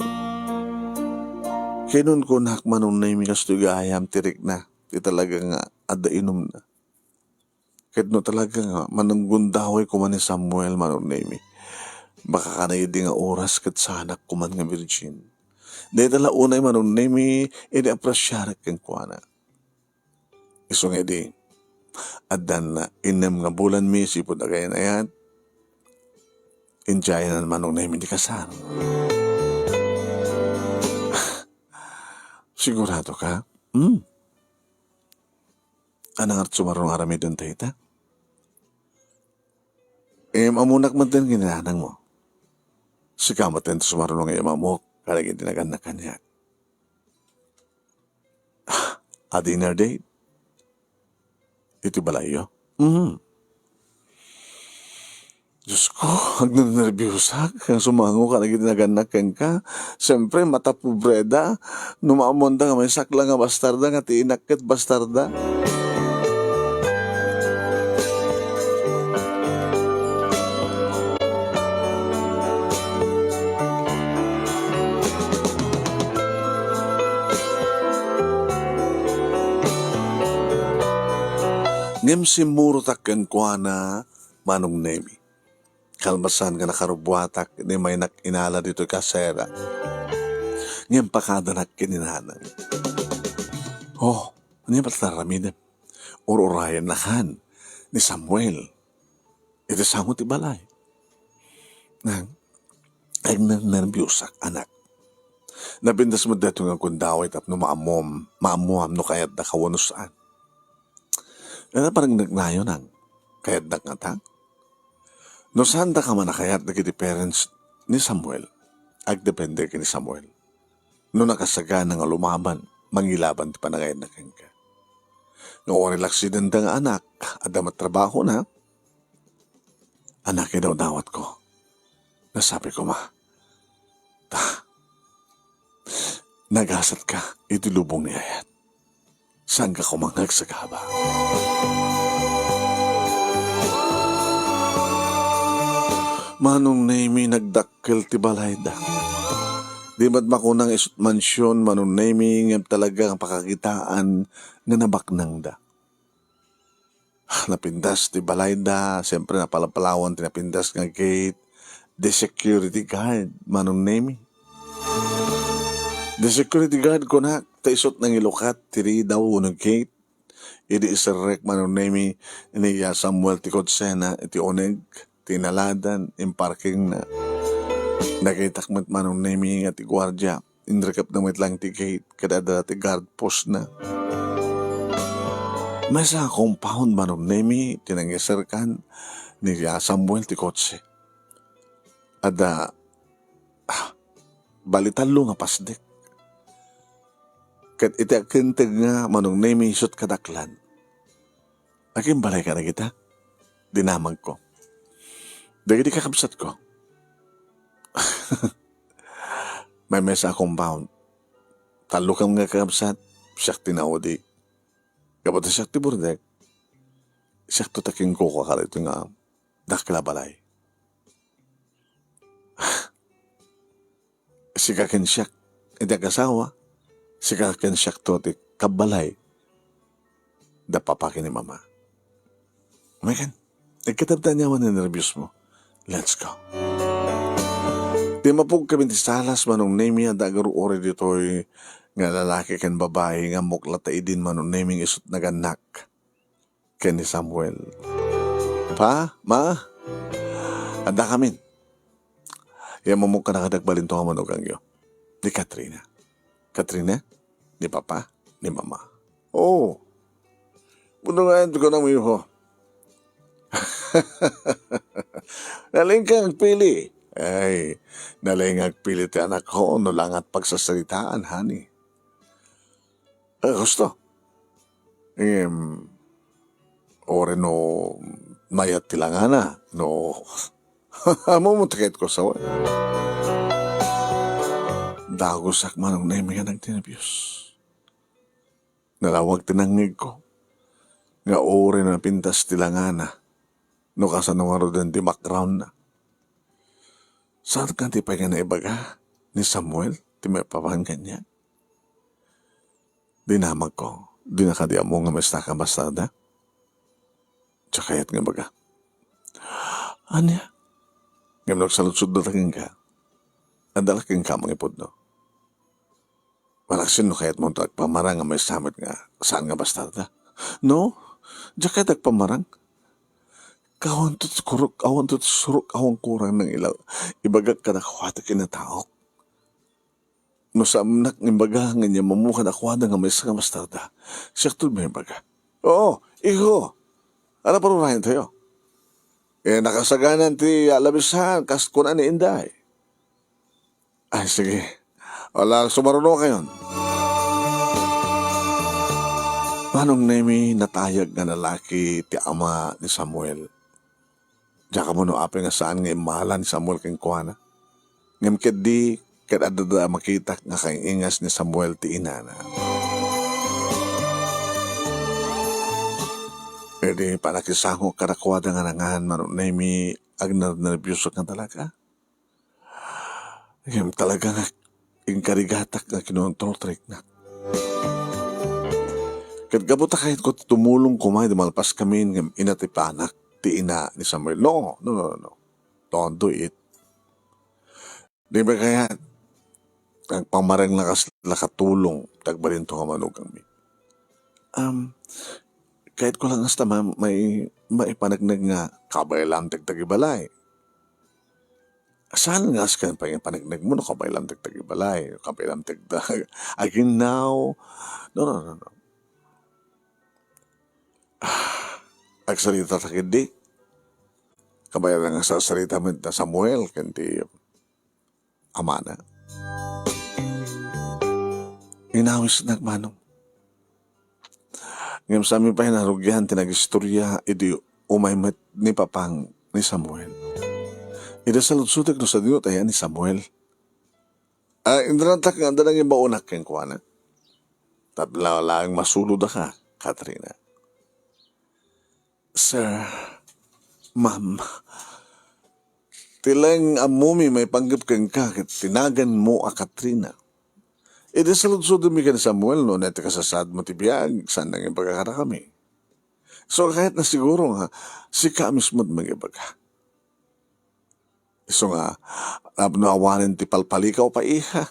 Kinun ko nak manunay mi kastoy gayam tirik na. Ti talaga nga, adda inum na. Ket no talaga nga mananggundaway koma ni Samuel, Manong Nemi, baka kanay idi nga oras ket saanak koman nga virgin. Dayta la unay, Manong Nemi, idi apresiarek kenkuana. Isu nga idi, addan innem nga bulan mi sipud agayan-ayat, idiayen, Manong Nemi, ti kasar. Sigurado ka? Hmm. Ania ngarud sumaruno nga aramiden dayta? Im-ammonak met ken ni nanangmo. Sika met ti sumaruno nga im-ammok kadagiti nagannak kaniak. A dinner date? Iti balayyo? Mhm. Diyos ko, agnernerbiusak nga sumango kadagiti nagannak kenka. Siyempre, matapobreda. No maammoanda nga maysak la nga bastarda, nga ti inak ket bastarda. Ngem simmurotak kenkuana, Manong Nemi. Kalpasan nga nakarubbuatak, ni maynak inala ditoy kasera. Ngem pakadanak ken ni nanang. "Oh, ania met la aramidem? Ur-urayennakan ni Samuel iti sango ti balay." "Nang, agnernerbiosak, anak. Napintas met daytoy nga agundaway tapno maammuam, maammuam no kayatdaka wenno saan." "Ania paregneknayo, nang? Kayatdak ngata?" "No saandaka man a kayat dagiti parents ni Samuel, agdepende ken ni Samuel. No nakasagana nga lumaban, mangilaban ti panagayatna kenka. Nga uray laksidenda nga anak, adda met trabahona, anak, idawdawatko. Nasabi koma, ta, nagasatka iti lubong ni ayat. Saanka koma nga agsagaba." Manong Nemi, nagdakkel ti balayda. Di met makunang isut mansion, Manong Nemi, ngem talaga nga pakakitaan nga nabaknangda. Napintas ti balayda, siyempre, napalapalawan ti napintas nga gate. The security guard, Manong Nemi. The security guard, kunak, ta isut nangilukat ti ridaw wenno gate. Idi iserrek, Manong Nemi, ni Samuel ti kotsena iti uneg, ti inaladan, imparkingna. Nakitak met, Manong Nemi, nga ti guardia inrekepna met lang ti gate, ket adda ti guard postna. Maysa a compound, Manong Nemi, ti nangiserkan ni Samuel ti kotse. Adda, ah, bali tallo nga pasdek. Ket iti agkenteg nga, Manong Nemi, isut kadaklan. "Agimbalay ka dagita?" dinamagko. "Dagiti kakabsatko." Maymaysa a compound. Tallo kami nga kakabsat, siak ti naudi. Gapu ta siak ti burdek, siak to ti kinkukuak kadaytoy nga dakkel a balay. Sika ken siak iti agasawa, sika ken siak to ti kabbalay da papa ken ni mama. Megan, agkatabta aniaman nga nerbiosmo. Let's go. Ti mapugkami ti salas, Manong Nemi, adda agaruray ditoy nga lalaki ken babai nga ammok latta idin, Manong Nemi, nga isut nagannak ken ni Samuel. "Pa, ma, addakamin. Immawatko kadakayo ti agbalin nga manuganyo. Ni Katrina." "Katrina? Ni papa? Ni mama?" "Oo. Buno nga ito ka nang miho." "Nalaing ka agpili." "Ay, nalaing agpili ti anakko, no langat pagsasaritaan, honey." "Ah, gusto. Em, ore no mayat ti langana, no." Ammom ti kayatko a sawen. Dagusak, Manong Nemi, nga nagnerbios. Nalawag ti nangngegko nga ore no napintas ti langana, no kasano ngaruden ti background na. Saan kadi pay nga naibaga ni Samuel ti maipapan kaniak? Dinamagko, dina kadi ammo nga maestaka bastarda? Diak kayat nga ibaga. Ania? Ngem no agsaludsodda kenka, adda la kenka mangipudno. Malaksid no kayatmo ti agpamarang nga maysa met nga saan nga bastarda. No, diak kayat agpamarang. Awanto ti kurok, awanto ti surok, awan kurang nang ila-, ibagak kadakuada ti kinataok. No saannak nga imbaga nga inyam ammo kadakuada nga maysa nga bastarda, siak ti maibaga. Oo, iho. Ano parurayan tayo? Eh, nakasaganan ti alabisan, kas kuna ni Inday. Ay, sige. Wala, sumaruno kayon. Manong Nemi, natayag nga lalaki ti ama ni Samuel. Diak ammo no apay nga saan nga immala ni Samuel kenkuana. Ngem ketdi, ket adda a makitak nga kaing-ingas ni Samuel ti inana. Idi panakisangok kadakuada nga nangan, Manong Nemi, agnernerbiosok nga talaga. Ngem talaga nga inkarigatak nga kinontrol ti riknak. Ket gapu ta kayatko ti tumulong koma idi malpaskamin ngem inatipanak ti ina ni Samuel. No, no, no, no. Don't do it. Di ba kayat? Agpamareng na kasla katulong, ti agbalinto nga manugangmi. Um, kayat ko lang hasta ma-, may, maipaneknek nga kabaelam ti agtagibalay. Saan nga askan pay nga paneknek mo no kabaelam ti agtagibalay, kabaelam ti agdag-, aginnaw? No, no, no, no. Ah, agsarita ta ketdi. Kabay nga sarsarita met da Samuel ken ti amana. Inawisnak, manong. Ngem sami pay narugian ti nagistorya idi umay met ni papang ni Samuel. Ida saludsodek no sadino ti ayan ni Samuel. Ah, inrantak nga adda nangibaonak kenkuana. Tapno laeng masulodaka, Katrina. Sir, ma'am, ti laeng ammomi maipanggep kenka ket ti naganmo a Katrina. Idi saludsodmi ken Samuel no ania ti kasasaadmo ti biag, saan nangibaga kadakami. So, kayatna siguro nga sika mismo ti mangibaga. Isu nga, tapno awanen ti palpalikaw pay, iha.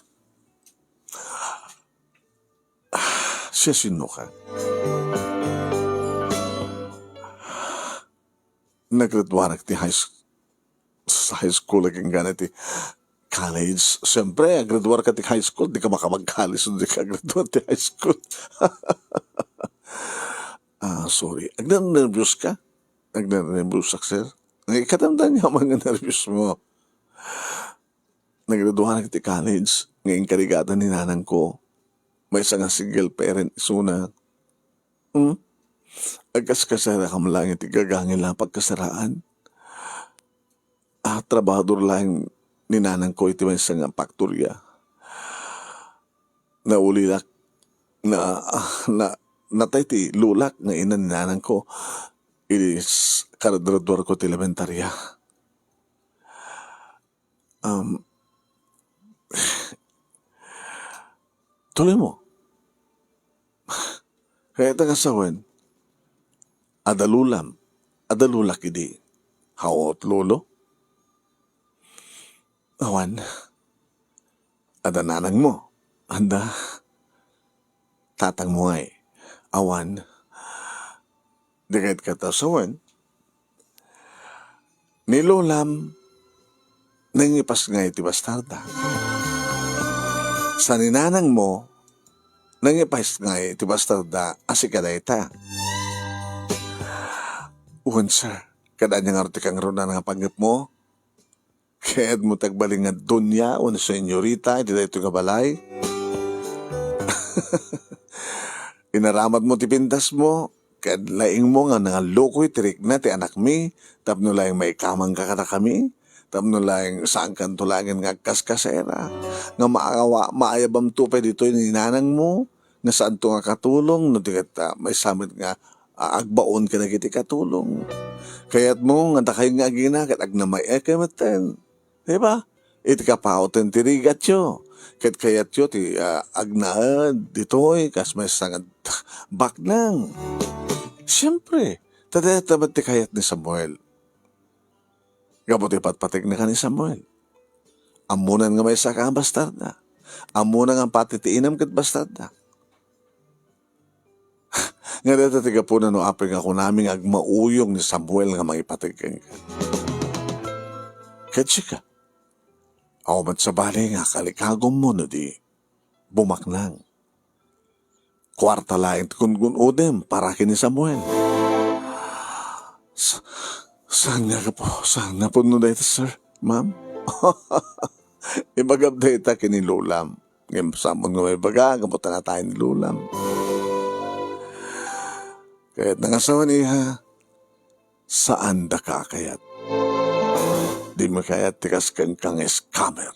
Siasinoka? Naggraduarak ti high s-, sa high school, agingga ti college. Siyempre, aggraduar ka ti high school, di ka makapag-college no di ka aggraduar ti high school. Ah, sorry. Agnernerbioska? Agnernerbiosak, sir. Nga ikadamdam niya man nga nerbios mo. Naggraduarak ti college nga inkarigatan ni nanangko. Maysa nga single parent isuna. Hmm? Agkaskasarakam laeng iti gagangil a pagkasaraan. Ah, trabahador laeng ni nanangko iti maysa nga faktoria. Naulilak, na, na, natay ti lolak nga ina ni nanangko. Idi s-, karadraduarko ti elementarya. Um, tuloy mo. Kayat nga sawen, adda lolam, adda lolak idi. How about lolo? Awan. Adda nanangmo. Adda tatangmo ngay. Awan. Di kayat kata sawen. Ni lolam, nangipasngay ti bastarda. Sa ni nanangmo, nangipasngay ti bastarda a sika dayta. Wen, sir, kada ania ngarud ti kangruna nga panggepmo? Kayatmo ti agbalin nga doña wenno señorita iti daytoy nga balay? Inaramatmo ti pintasmo, ket laingmo nga nangallukoy ti rikna ti anakmi, tapno laeng maikamangka kadakami, tapno laeng saankanto laengen nga agkaskasera, nga maawa-, maayabamto pay ditoy ni nanangmo, nga saanto nga katulong, no di ket, ah, maysa met nga, ah, agbaon kadagiti katulong. Kayatmo nga dakayo nga agina ket agnamay-ek metten. Di ba? Iti kapauten ti rigatyo. Ket kayatyo ti, ah, agnaed ditoy kas maysa nga baknang. Siempre, ta dayta met ti kayat ni Samuel. Gapu ti patpategna ken ni Samuel. Ammonan nga maysa ka a bastarda. Ammona nga pati ti inam ket bastarda. Nga dayta ti gapuna no apay nga kunami nga agmauyong ni Samuel nga mangipateg kenka. Ket sika, awan met sabali nga kalikagummo no di bumaknang. Kuarta laeng ti gun-un-odem para ken ni Samuel. Sa-, saan nga gapu? Saan nga pudno dayta, sir? Ma'am? Ibagam dayta ken ni lolam. Ngem saan nga maibaga, gapu ta natay ni lolam. Kayatna nga sawen, iha, saan daka a kayat. Dimi kayat ti kas kenka nga scammer.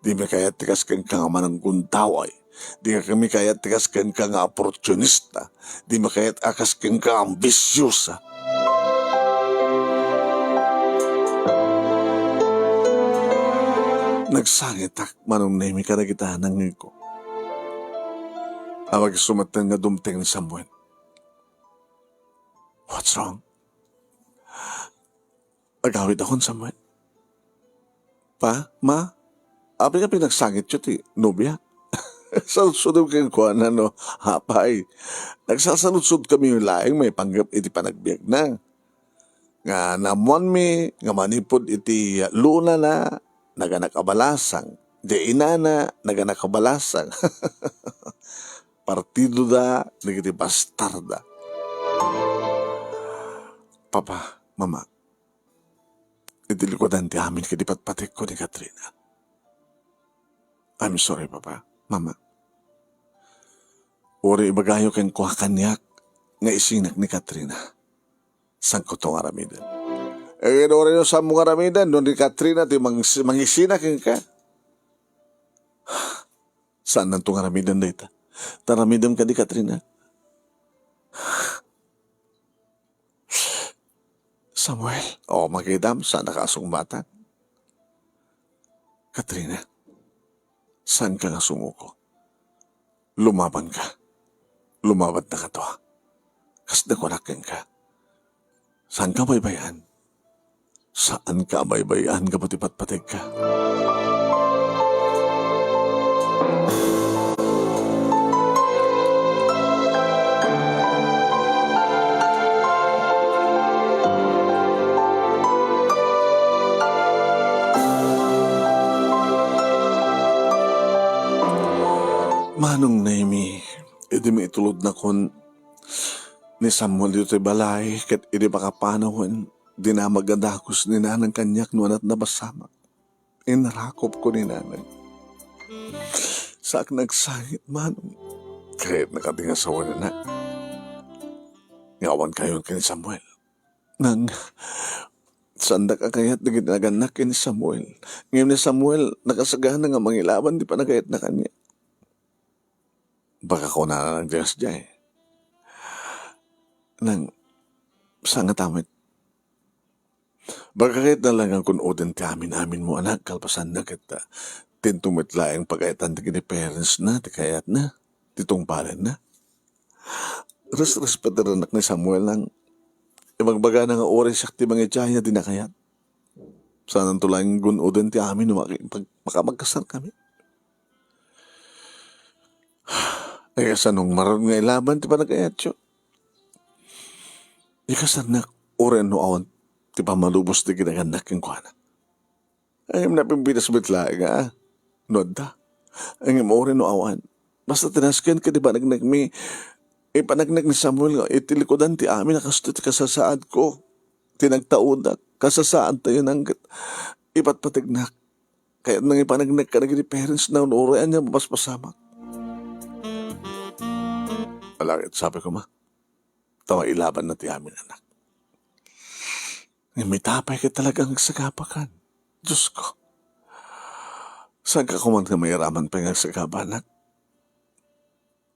Dimi kayat ti kas kenka nga mananggundaway. Dimi kayat ti kas kenka nga oportunista. Dimi kayat a kas kenka nga ambisiosa. Nagsangitak manong Nemi kadagita nangngegko. Awan isu metten nga dumteng ni Samuel. What's wrong? Agawidakon, Samuel. "Pa, ma, apay nga pinagsangityo ti nobiak?" Saludsodem kenkuana no apay. Nagsasaludsodkami laeng maipanggep iti panagbiagna. Nga naammoanmi nga manipud iti lunana, naganak a balasang. Diay inana, naganak a balasang. Partidoda dagiti bastarda. Papa, Mama, iti likudan ti amin ket ipatpatekko ni Katrina. I'm sorry, Papa, Mama. Uray ibagayo kenkuana kaniak nga isinak ni Katrina. Saanko to nga aramiden. Eh, uray no saanmo nga aramiden, no ni Katrina ti mang-, mangisinak kenka. Saannanto nga aramiden dayta. Ta aramidem kadi, Katrina. Samuel, o, makitam, saannaka a sungbatang. Katrina, saanka nga sumuko. Lumabanka. Lumabannaka to. Kas nakunak kenka. Saanka baybay-an. Saanka baybay-an gapu ti patpategka. Manong Nemi, idi maitulodnakon ni Samuel ditoy balay, ket idi makapanawen, dinamag a dagus ni Nanang kaniak no ania ti napasamak. Inrakopko ni Nanang. Saak nagsangit, Manong. Kayatnaka ti nga sawen, anak. Nga awan kayon ken ni Samuel. Nang, saandak a kayat dagiti nagannak ken ni Samuel. Ngem ni Samuel, nakasagana nga mangilaban ti panagayatna kaniak. Baka kunana nagdias jay. Nang, saan nga ta met. Baka kayatna laeng nga kun-oden ti amin-aminmo, anak, kalpasanna ket, ah, dinto met laeng pagayatan dagiti parents na ti kayatna, ti tungpalenna. Res-, respetarennak ni Samuel nang ibagbagana nga uray siak ti mangidiay a dina kayat. Saananto laeng gun-oden ti amin no maki-, pag-, makapagkasarkami. Ay, kasano ngarud nga ilaban ti panagayatyo? Ikasarnak uray no awan ti pammalubos ti ginagannak kenkuana. Ay, napimpitas met laeng, a, no adda. Ay, ngem uray no awan. Basta ti nasken ket ipanagnekmi, ipanagnek ni Samuel nga iti likudan ti amin a kastoy ti kasasaadko, ti nagtaudak, kasasaadtayo nangket ipatpategnak. Kayat nang ipanagnek kadagiti parents na no uray ania mapaspasamak. Alagad, sabi ko, ma, ta mailabanna ti amin, anak. Ngem ita pay ket talaga nga agsagaba kan. Diyos ko. Saanka koma nga mairaman pay nga agsagaba, anak?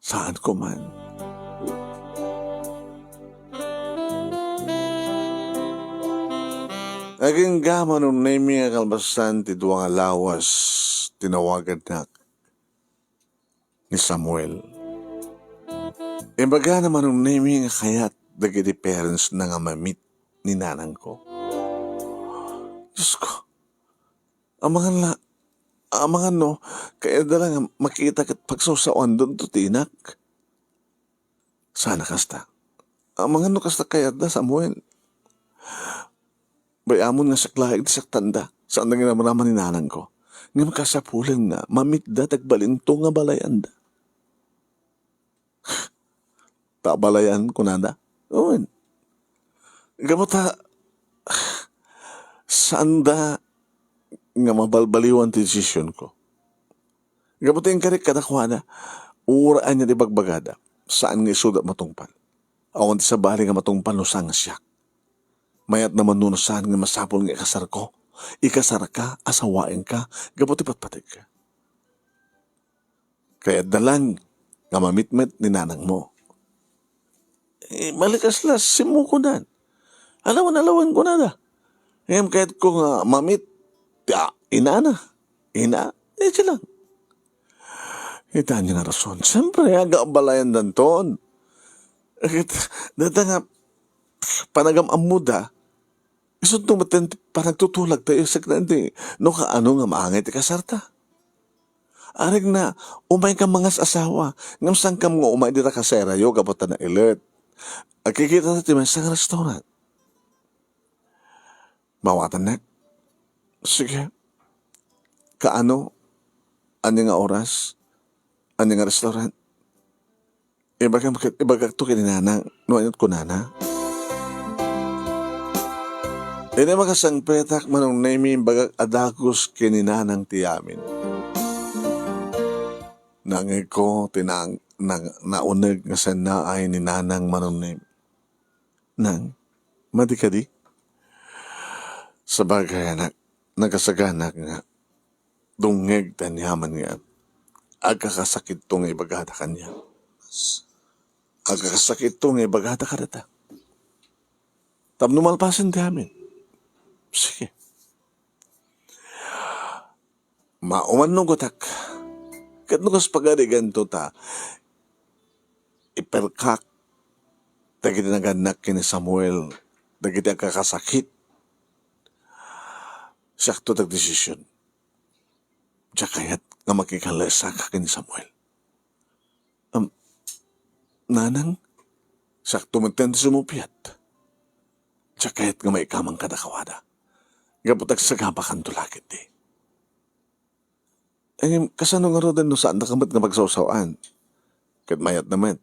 Saanko man. Agingga, Manong Nemi, nga kalpasan ti dua nga lawas, tinawagannak ni Samuel. Imbagana, Manong Nemi, nga kayat dagiti parents na nga mamit ni nanangko. Diyos ko, amangan la, amangan no, kayatda la nga makita ket pagsawsawandonto ti inak. Saan a kasta. Amangan no kasta kayatda, Samuel. Bay-amon nga siak laeng ti saktanda. Saanda nga ramrama ni nanangko. Ngem kasapulen nga mamitda ti agbalinto nga balayanda. Ta balayan, kunada. Wen. Gapu ta, saanda nga mabalbaliwan ti desisionko. Gapu ta inkarik kadakuada, uray ania ti ibagbagada, saan nga isuda matungpal. Awan ti sabali nga matungpal no saan nga siak. Mayat naman no saan nga masapul nga ikasarko. Ikasarka, asawaenka, gapu ti patpategka. Kayatda lang nga mamitmet ni nanangmo. Eh, malikas la, simmukodan. Alawen-alawen kunada. Ngem kayatko nga mamit ti, ah, inana. Ina, eh, siya lang. Ita niya nga rason. Siyempre, aga balayan danton. Ket, data nga, panagam-ammoda, Isunto met ti panagtutulagtayo, sakna ti no kaano nga maangay ti kasarta. Arigna, umaykam mangas-asawa, ngem saankam nga umay dita kaserayo gapu ta nailet. Agkikita ti maysa nga restaurant. Mawatannak? Sige. Kaano? Ania nga oras? Ania nga restaurant? Ibagam ket, ibagakto ken ni nanang, no ania't kunana. Idi makasangpetak, Manong Nemi, imbagak a dagus ken ni nanang ti amin. Nangngegko ti nang-, nang-, nauneg nga sannaay ni nanang, Manong Nemi. Nang, madi kadi? Sabagay, anak, nakasaganak nga dungngeg ti aniaman nga agkakasakitto nga ibagada kaniak. Agkakasakitto nga ibagada kadata. Tapno malpasen ti amin. Sige. Ma-, umannugotak. Ket no kas pagariganto ta, iperkak dagiti nagannak ken ni Samuel, dagiti agkakasakit. Siakto ti agdesision. Diak kayat nga makikalesaka ken ni Samuel. Am, nanang, siakto metten ti sumuppiat. Diak kayat nga maikamang kadakawada. Gapu ta agsagabakanto la ketdi. Ngem, kasano ngaruden no saandaka met nga pagsawsaw-an? Ket mayatna met.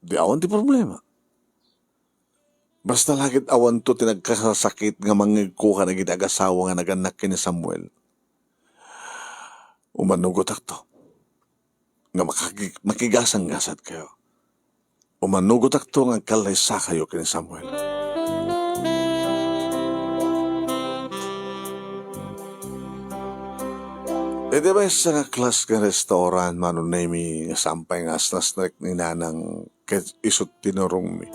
Di awan ti problema. Basta la ket awanto ti nagkasakit nga mangngegko kadagiti agasawa nga nagannak ken ni Samuel. Umannugotakto nga makagi-, makigasanggasatkayo. Umannugotakto nga agkallaysakayo ken ni Samuel. Iti maysa nga klas nga restaurant, Manong Nemi, nga saan pay nga asnasnek ni nanang ket isu ti tinurongmi.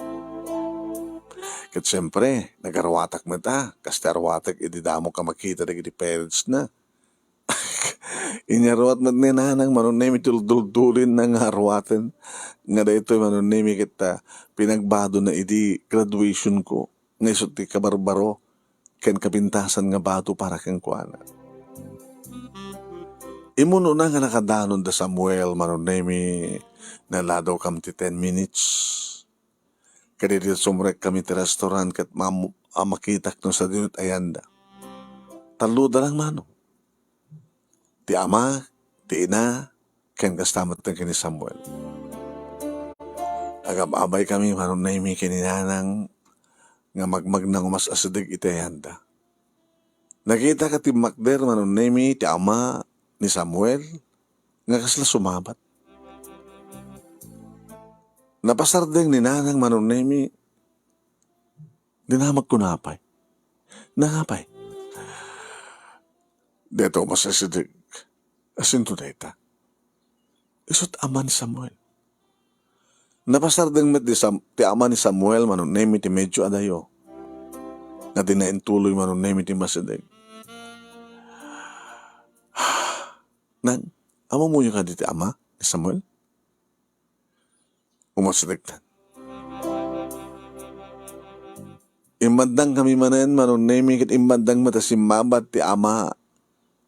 Ket siempre, nagaruatak met a, kas ti aruatek idi damok a makita dagiti parents na. Inyaruat met ni nanang, Manong Nemi, ti duldulin na nga aruaten. Nga daytoy, Manong Nemi, ket, ah, pinagbadona idi graduation ko. Nga isu ti kabarbaro ken kapintasan nga bado para kenkuana. Immunona nga nakadanon da Samuel, Manong Nemi, naladaw kam ti ten minutes. Kadidi sumrek kami ti restaurant ket mam-, a makitak no sadino ti ayanda. Tallo da lang, Manong. Ti ama, ti ina, ken kasta met ken ni Samuel. Agab-abay kami, Manong Nemi, ken ni nanang nga magmagna nga umas-asideg iti ayanda. Nakitak a timmakder, Manong Nemi, ti ama ni Samuel nga kasla sumabat. Napasardeng ni nanang, Manong Nemi, dinamagko napay. Nangapay? Dayta umas-asideg. Asinto dayta? Isu't ama ni Samuel. Napasardeng met di Sam-, ti ama ni Samuel, Manong Nemi, ti medyo adayo. Nga di na intuloy, Manong Nemi, ti masideg. Nang, ammoyo kadi ti ama ni Samuel? Umasidegtan. Immandang kami manen, Manong Nemi, ket immandang met a simmabat ti ama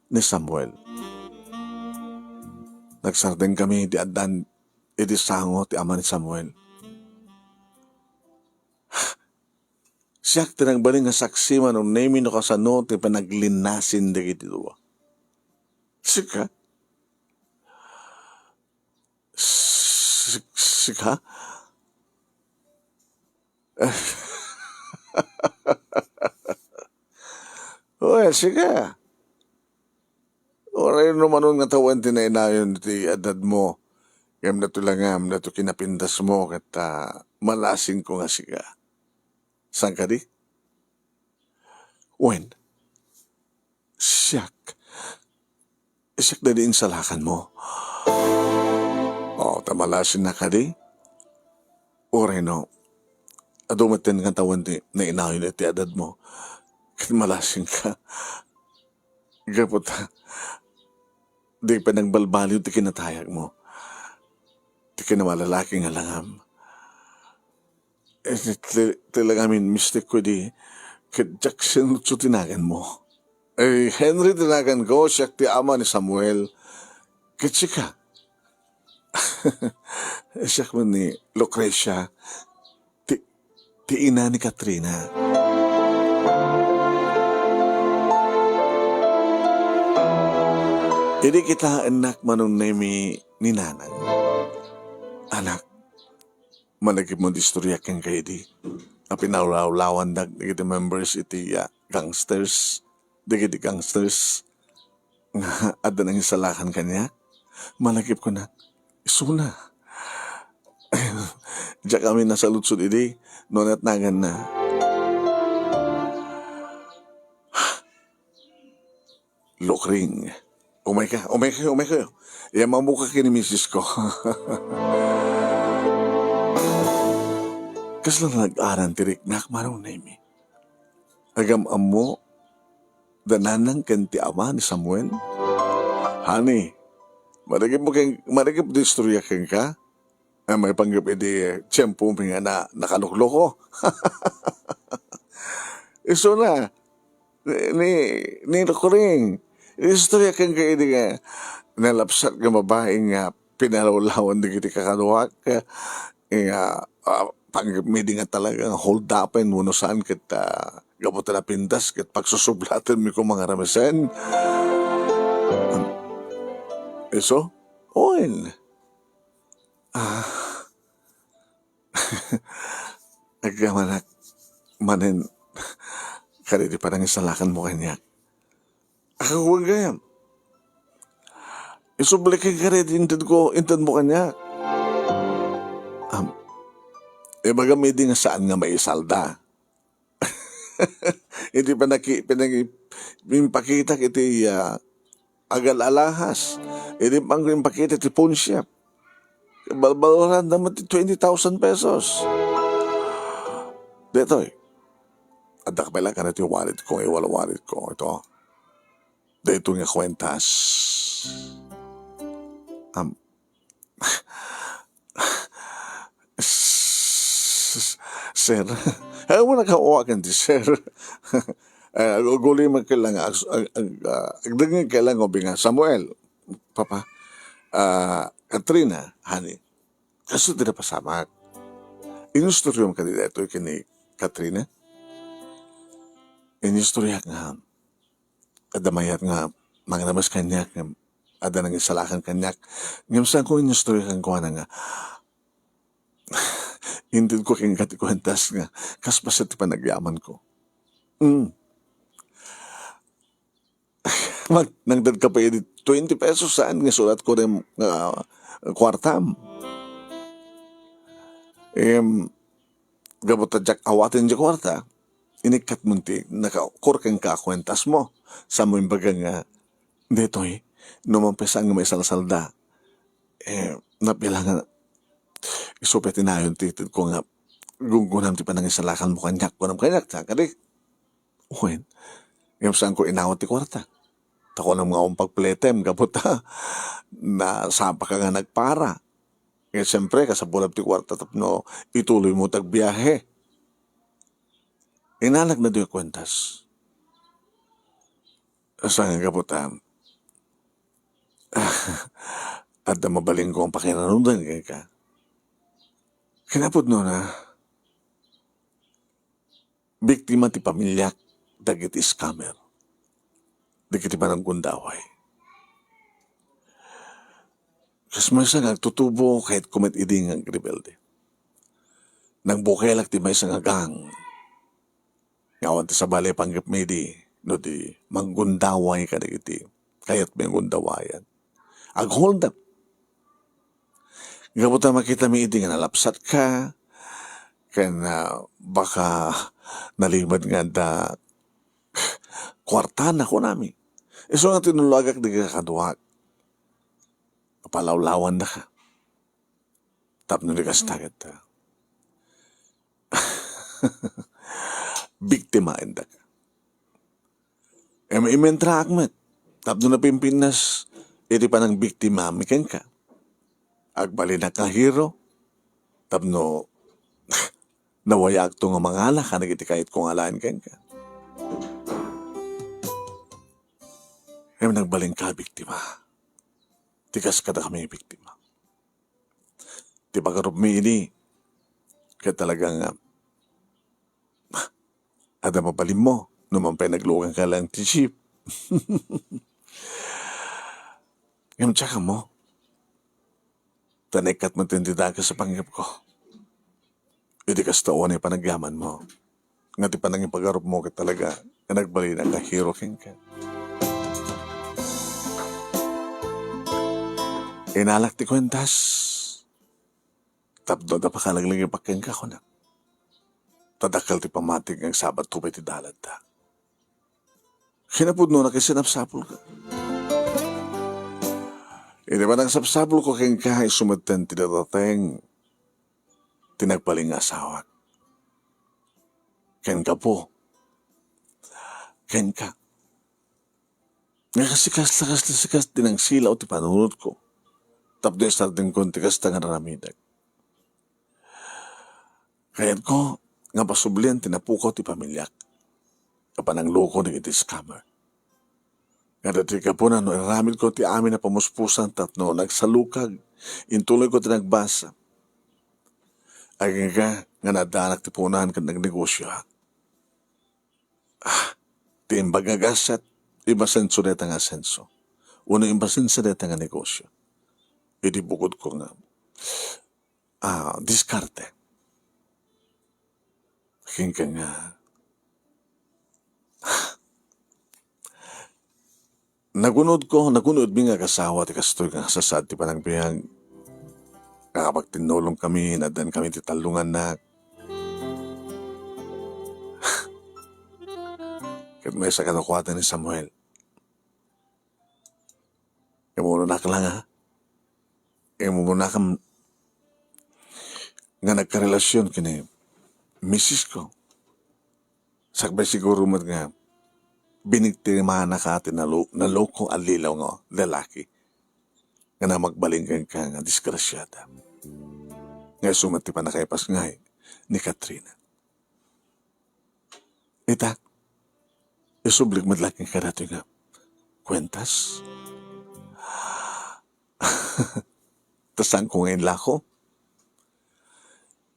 ni Samuel. Nagsardeng kami iti addan iti sango ti ama ni Samuel. Siak ti nagbalin nga saksi, Manong Nemi, no kasano ti panaglinnasin dagiti dua. Sika? Sik-, sika? Well, sika. Uray no manon nga tawen ti nainayon ti addadmo, ngem daytoy langam, daytoy kinapintasmo, ket, ah, malasingko nga sika. Saan kadi? Wen, siak. Siak daydi insalakanmo. O, ta malasinnak kadi? Uray no, adu metten nga tawen ti nainayon iti addadmo, ket malasingka. Gapu ta, di pay nagbalbaliw ti kinatayakmo, ti kinamalalaki nga langam. Eh, ti, ti langam mistikko idi Ket diak sinutsot ti naganmo. Eh, Henry ti naganko, siak ti ama ni Samuel. Ket sika? Siak met ni Lucrecia, ti, ti ina ni Katrina. Idi kitaennak, Manong Nemi, ni Nanang, "Anak, malagipmo ti istoryak kenka idi a pinalawlawandak dagiti members iti, ah, gangsters, dagiti gangsters nga adda nangisalakan kaniak?" Malagip kunak, "Isuna. Diak amin a saludsod idi no natnaganna." Lukring. Umay ka, umay kayo, umay kayo. Iyammamok ka ken ni misis ko. Kasla nag-aran ti riknak, Manong Nemi. Agam-ammo da Nanang ken ti ama ni Samuel? Honey, madagip mo ken, madagip ti istorya kenka? Ay, maipanggep idi tiempo mi nga na, nakalukloko. Isuna, ni, ni, ni Lukring, istorya kenka idi nga nalapsat nga babai nga pinalawlawan dagiti kakaduak, nga, ah, panggep mi idi nga talaga nga hold-upen wenno saan ket, ah, gapu ta napintas ket pagsusublaten mi koma nga ramesen. Isu? Wen. Ah. Agamanak manen kadagiti panangisalakanmo kaniak. Agawagayam. Isubli kenka daydi intedko, intedmo kaniak. Am, ibagam idi nga saan nga maisalda. Iti panaki-, panaki-, impakitak iti, ah, agal-alahas. Iti pang-, impakita ti pawnshop. Balbaloranda met ti twenty thousand pesos. Detoy. Adda ka pala kada ti wallet ko, iwal wallet ko. Ito. Daytoy nga kuentas. Am, s-, sir, ay, wala ka uwagan di sir. Eh, ag-, aguli man kailangan, ag-, ag-, ag-, ah, agdengngeg kailangan, ubing nga, "Samuel, Papa, ah, Katrina, honey, kaso ti napasamak. Inistoryo mo kadi daytoy ken ni Katrina?" Inistoryak nga, adda mayat nga mangnames kaniak, ngem adda nangisalakan kaniak. Ngem saanko inistorya kenkuana nga intedko kenka ti kuentas nga kas paset ti panagyamanko. Mm. Mag-, nangted ka pay idi twenty pesos saan nga sulatko ren nga kuartam. Em, gapu ta diak awaten diay kuarta, inikkatmon ti nakakur kenka a kuentasmo. Saanmo imbaga nga, "Detoy, no man pay saan nga maisalsalda, eh, napila nga isu pay ti nayon ti itedko nga gunggonam ti panangisalakanmo kaniak," kunam kaniak, saan kadi? Wen, ngem saanko inawat ti kuarta. Ta kunam nga awan pagpletem gapu ta nasapaka nga nagpara. Ngem siempre, kasapulam ti kuarta tapno ituloymo ti agbiahe. Inanakna daytoy a kuentas. Saan nga gapu ta adda mabalinko nga pakinanudan kenka. Kinapudnona, biktima ti pamiliak dagiti scammer, dagiti managgundaway. Kas maysa nga agtutubo, kayatko met idi nga agrebelde. Nagbukelak ti maysa nga gang. Nga awan ti sabali a panggepmi idi, no di manggundaway kadagiti kayatmi a gundawayan. Ag-hold up. Gapu ta makitami idi nga nalapsatka, ken, ah, baka nalimed nga adda kuartana, kunami. Isu nga tinulagak dagiti kakaduak. Palawlawandaka. Tapno di kasta ket, ah, biktimaendaka. Em-, imentraak met. Tapno napimpinnas iti panangbiktimami kenka. Agbalinak nga hero. Tapno nawayaakto nga mangala kadagiti kayatko nga alaen kenka. Ngem nagbalinka a biktima. Ti kas kadakami a biktima. Ti pagarupmi idi, ket talaga nga, adda mabalinmo, no man pay nagluokanka laeng ti jeep. Ngem diak ammo, ta naikkat met ti dakes a panggepko. Idi kasta, awan panagyamanmo, nga ti panangipagarupmo ket talaga nga nagbalinak a hero kenka. Inalak ti kuentas tapno adda pakalaglagipak kenka, kunak. Ta dakkel ti pammatik nga agsabatto pay ti dalanna. Kinapudnona ket sinapsapulka. Idi panagsapsapulko kenka, isu metten ti nadateng ti nagbalin nga asawak. Ken gapu kenka, nga kas-, kasla, kasla, kasla ti nangsilaw ti panunotko tapno isardengkon ti kasta nga aramidek. Kayatko nga pasublian ti napukaw ti pamiliak a panangloko dagiti scammer. Ngem ti gapuna no inaramidko ti amin a pamuspusan tapno nagsalukag, intuloyko ti nagbasa. Agingga nga naaddanak ti puonan ket nagnegosioak. Ah, ti imbag nga gasat, imasenso dayta nga asenso, wenno imasenso dayta nga negosio. Idi bukodko nga, ah, diskarte. Kenka nga, nagunodko, nagunodmi nga agasawa ti kastoy nga sasaad ti panagbiag. Nakapagtinnulongkami, inaddankami ti tallongannak. Ket maysa kadakuada ni Samuel. Imunonak lang, ha? Imunonak nga nagkarelasion ken ni misisko. Sakbay siguro met nga biniktimanaka ti nalo-, naloko a lilaw nga lalaki nga namagbalin kenka nga disgrasiada. Nga isu met ti pannakaipasngay ni Katrina. Ita, isublik met laeng kenka datoy nga kuentas. Ta saanko nga inlako.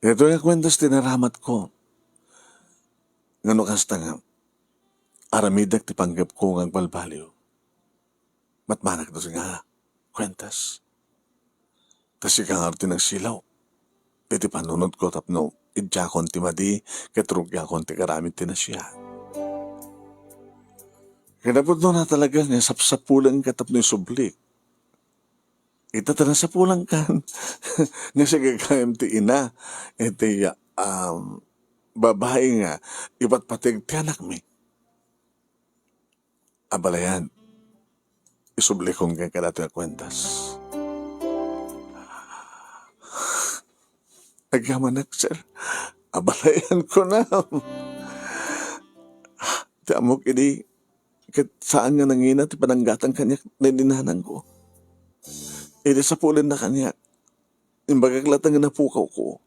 Daytoy nga kuentas ti naramatko. Nga no kasta nga, aramidek ti panggepko nga agbalbaliw. Matmanak daytoy nga kuentas. Ta sika nga ti nagsilaw iti panunotko tapno idiakon ti madi ket rugiakon ti agaramid ti nasia. Kinapudnona talaga nga sapsapulenka tapno isublik. Ita ta nasapulankan nga sika gayam ti ina iti, um, babai nga ipatpateg ti anakmi. Abalayan, isublikon kenka datoy a kuentas. Agyamanak, sir. Abalayan ko na. Ti ammok idi, ket saan nga nangina ti pananggatang kaniak ni nanangko. Idi sapulenna kaniak, imbagak latta nga napukawko.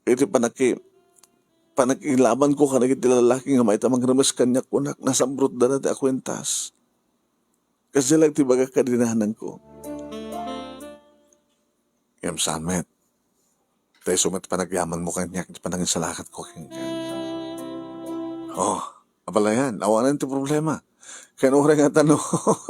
Iti panaki-, panakilabanko kadagiti lalaki nga mayat a mangremes kaniak, kunak, nasambrotda dayta a kuentas. Kasdiay laeng ti ibagak kadi nanangko. Ngem saan met. Ta isu met panagyamanmo kaniak iti panangisalakatko kenka. Oh, abalayan, awanen ti problema. Ken uray nga ta no,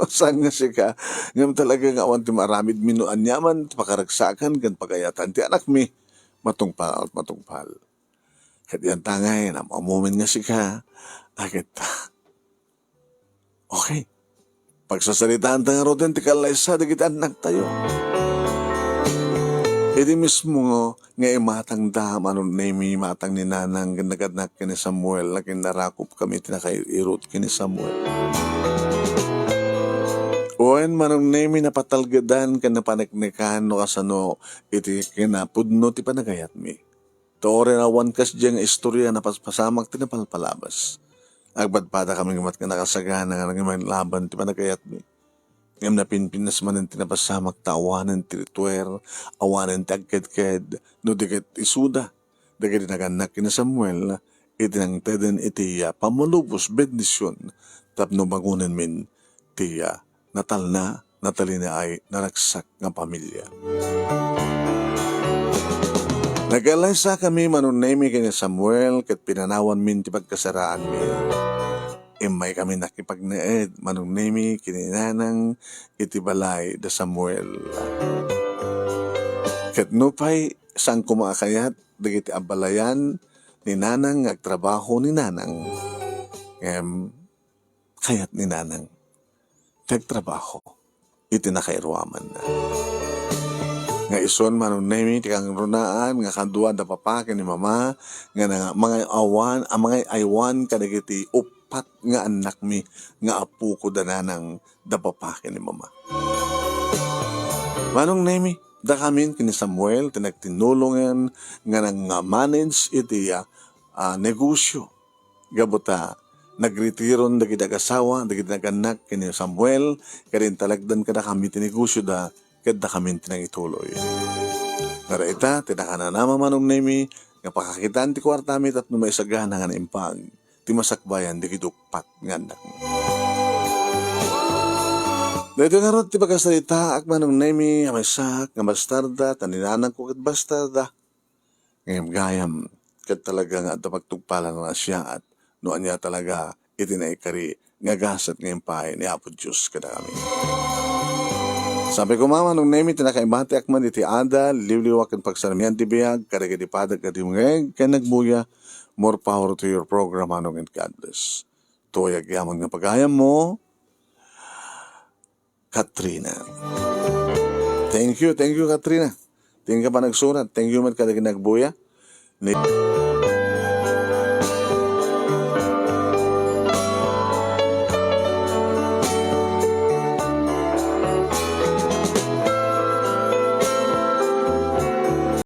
saan nga sika, ngem talaga nga awan ti maaramidmi no aniaman ti pakaragsakan ken pagayatan ti anakmi, matungpal, matungpal. Ket dianta ngay, am-ammomin nga sika, agetta. Okay. Pagsasaritaanta ngaruden ti kallaysa dagiti annaktayo. Idi mismo nga imatangda, manong Nemi, imatang ni Nanang ken nagannak ken ni Samuel, nakinnarakopkami ti nakairut ken ni Samuel. Wen, manong Nemi, napatalgedan ken napaneknekan no kasano iti kinapudno ti panagayatmi. Ta uray awan kasdiay nga istorya, napaspasamak ti napalpalabas. Agpadpadakami met nga nakasagana nga nangimanlaban ti panagayatmi. Ngem napinpintas manen ti napasamak ta awanen ti rituer, awanen ti agkedked, no di ket isuda. Dagiti nagannak ken ni Samuel, iti nangteden iti, ah, pammalubos, bendision, tapno bangonenmin ti, ah, natalna, natalinaay, naragsak nga pamilia. Nagkalaysakami, Manong Nemi, ken ni Samuel, ket pinanawanmin ti pagkasaraanmi. Immaykami nakipagnaed, Manong Nemi, ken ni Nanang iti balay da Samuel. Ket nupay saan koma a kayat dagiti abalayan ni Nanang nga agtrabaho ni Nanang, ngem kayat ni Nanang nga agtrabaho iti nakairuamanna. Nga isun, Manong Nemi, ti kangrunaan nga kadua da papa ken ni mama nga nanga-, mangay-awan, a mangay-aywan kadagiti uppat nga annakmi nga apoko da Nanang, da papa ken ni mama. Manong Nemi, dakamin ken ni Samuel ti nagtinulongen nga nang-manage iti, ah, ah, negosio. Gapu ta nagretiron dagiti agasawa, dagiti nagannak ken ni Samuel, ket intalekdan kadakami ti negosioda, ket dakamin ti nangituloy. Ngem ita, ti nakananama, Manong Nemi, nga pakakitaan ti kuartami tapno maisagana nga naimbag ti masakbayan dagiti uppat nga annakmi. Daytoy ngarud ti pakasaritaak, Manong Nemi, a maysak nga bastarda, ta ni nanangko ket bastarda. Ngem gayam, ket talaga nga adda pagtungpalan a naasiaat no ania talaga iti naikari nga gasat nga impay ni Apo Dios kadakami. Sapay koma, Manong Nemi, ti nakaibatiak man iti adal, liwliwa ken pagsarmian ti biag kadagiti padak a dumngeg ken nagbuya. More power to your program, Manong, and God bless. Tuay agyamanen nga pagayammo, Katrina. Thank you, thank you, Katrina. Thank you pa nagsurat. Thank you met kadagiti nagbuya. Ni-